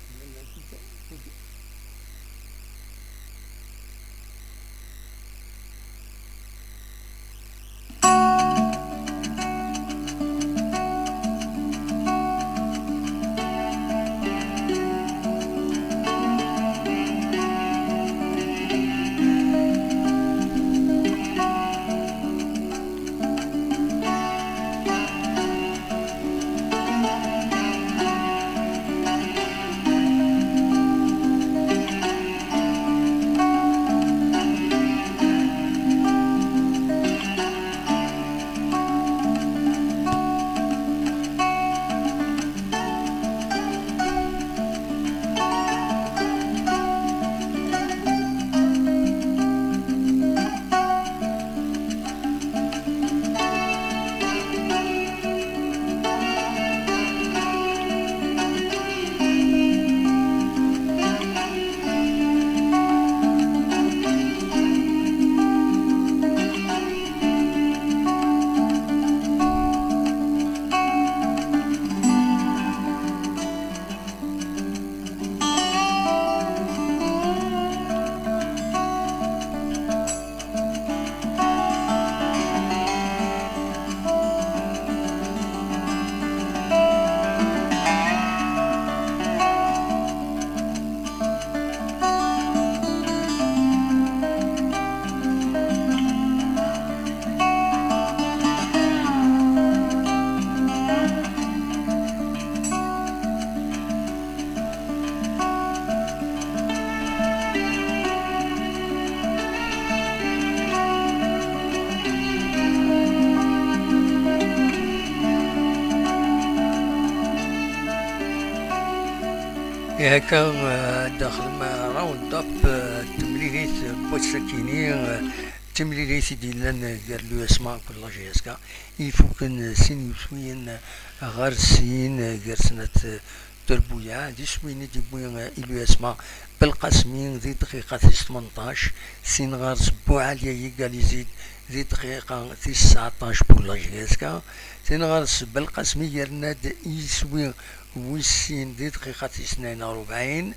Ihi akka, eh, ad d-nexdem round up, eh, n temlilit n wass-akini, eh, d timlilit i d-yellan, eh, gar l'U S M A akked la J S K, ifuken, eh, sin yiswiyen, eh, ɣer sin, eh, gar snat, eh, trebbuyaɛ, d iswiyen i d-yewwi, eh, i l'U S M A Belqasmi di dqiqa tis tmenṭac, sin ɣer-s Buɛali yegalizid di dqiqa tis tseɛṭac pour la J S K, sin ɣer-s Belqasmi yerna-d iswi wis sin di dqiqa tis tnayen u rebɛin,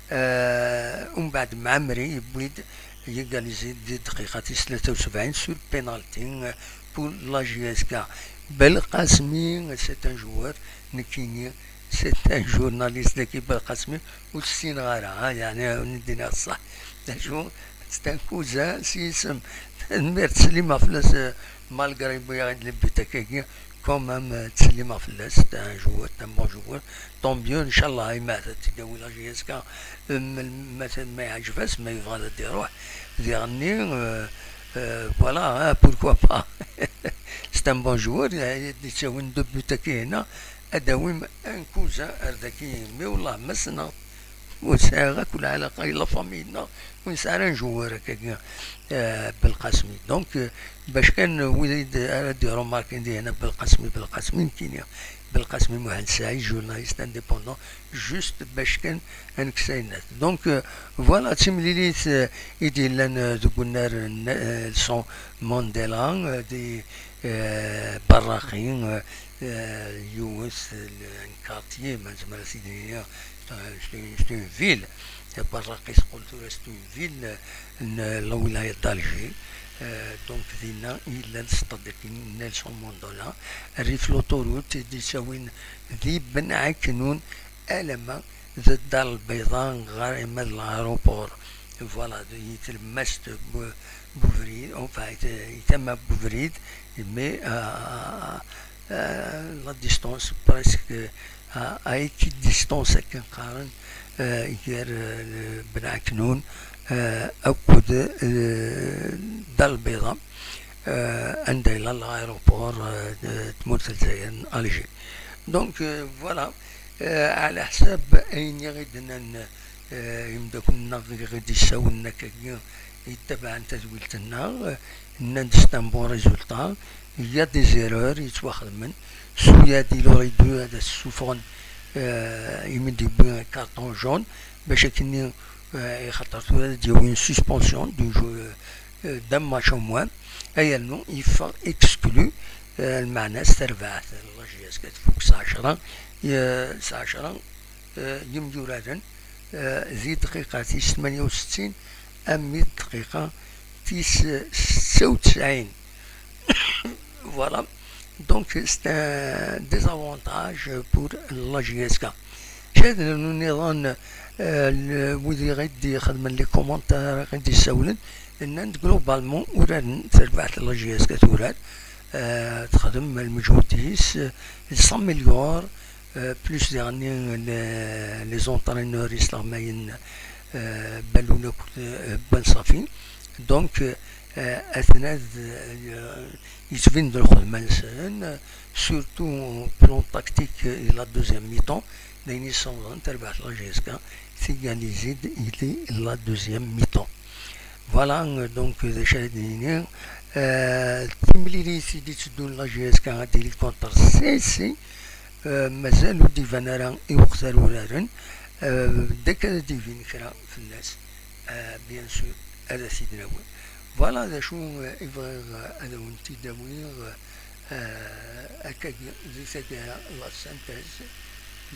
eh, umbeɛd Mɛemmri yewwi-d yegalizid di dqiqa tis tlata u sebɛin sur penalty, eh, pour la J S K. Belqasmi, c'est un joueur, nekkini, c'est un journaliste, dagi Belqasmi, ur t-ssineɣ ara, ha, yeɛni, ad wen-d-iniɣ ṣṣeḥ. D acu, c'est un cousin, s yisem. Tanemmirt, ttsellimeɣ fell-as, eh, malgré wwiɣ-d le but akkagi, quand même, eh, ttsellimeɣ fell-as, c'est un joueur, c'est un bon joueur. Tant mieux, ncallah, ma ad t-id-tawi la J S K, eh, ma, ma, ma yeɛǧeb-as, ma yebɣa ad d-iruḥ, diɣenni, eh, eh, voilà, hein, pourquoi pas. C'est un bon joueur, eh, ad d-ittawin deux buts-agi hina, ad d-awim un cousin ar daki, mais wallah, ma ssneɣ, ur sɛiɣ akk lɛalaqa i la famille-nneɣ, ur nesɛi ara un joueur akkagi, eh, Belqasmi. Donc, eh, bac kan wid ara d-irumarkin dihna Belqasmi, Belqasmi, nekkini, Belqasmi Muḥend Saɛid, journaliste indépendant, juste bac kan ad nekkes ayennat. Donc, eh, voilà, d timlilit, eh, i d-yellan, eh, deg unnar n, eh, Nelson Mandela, eh, di, eh, Barraqi, eh, eh, yiwet, eh, n quartier, ma nezmer ad t-id-nini, eh, c'est une, c'est une ville. Barraqi teqqel tura c'est une ville, eh, n la wilaya d'Alger. Eh, donc, dinna i yellan s ṭaddaki Nelson Mandela, rrif l'autoroute i d-ittawin di Ben Aknun, alamma d Dar Lbayḍa ɣer ma d l'aéroport. Voilà, d, i tlemmast bu-, bubrid, enfin, i t-, i tama bubrid, mais, euh, euh, la distance presque, euh, à équidistance akken qqaren, euh, gar, euh, Ben Aknun, euh, akked, euh, Dar Lbayḍa, euh, anda yella l'aéroport, euh, de tmurt n Lezzayer n Alger. Donc, euh, voilà, euh, ɛla ḥsab ayen i ɣ-d-nnan, euh, imdakklen-nneɣ i ɣ-d-yessawlen akkagi, yettabaɛen tadwilt-nneɣ, euh, nnan-d c'est un bon résultat, il y a des erreurs yettwaxedmen, Souyad il aurait dû ad as-ssufɣen, euh, imi d-yewwi carton jaune, bac akkenni, euh, ixaṭer tura ad d-yawi une suspension du jeu, euh, d'un match au moins, yernu yeffeɣ exclu, euh, lmeɛna s terbaɛt, la J S K tfuk s ɛecṛa, euh, s ɛecṛa, euh, yemyuraren, euh, di dqiqa tis tmanya u settin, armi d dqiqa tis setta u tesɛin. Voilà. Donc, c'est un désavantage pour la J S K. Kra n niḍen, euh, le-, wid i ɣ-d-ixedmen les commentaires, i ɣ-d-issawlen, nnan-d globalement uraren, terbaɛt la J S K turar, euh, texdem lmeǧhud-is, euh, elle s'améliore, euh, plus diɣenni les, les entraîneurs islaɣmayen, euh, Balloun akked, euh, Ben Safi. Donc, euh, atna d, euh, yettbin-d lxedma-nsen, surtout au plan tactique, i la deuxième mi-temps, d ayen yessawḍen terbaɛt la J S K, tigani-z-id i la deuxième mi-temps. Voilà, euh, donc, d acu ara d-nini, euh, timlilit i d-itteddun la J S K ad d-tili contre C S C, euh, mazal ur d-iban ara i weqt ara uraren, euh, d akka ad d-ibin kra fell-as, euh, bien sûr, ad as-id-nawi. Voilà d acu, euh, i bɣiɣ, euh, ad awen-t-id-awiɣ, euh, akkagi, di taggara, la synthèse,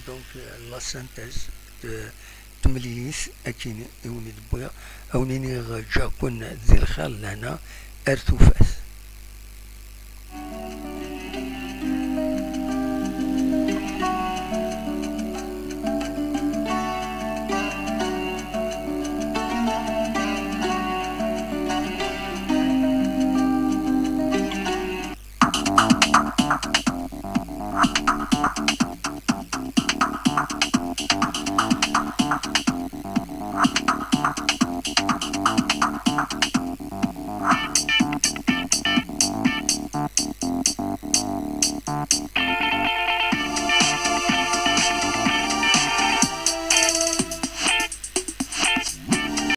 donc, euh, la synthèse de temlilit akkin i wen-id-wwiɣ, a wen-iniɣ ǧǧiɣ-ken di lxir lehna ar tufat.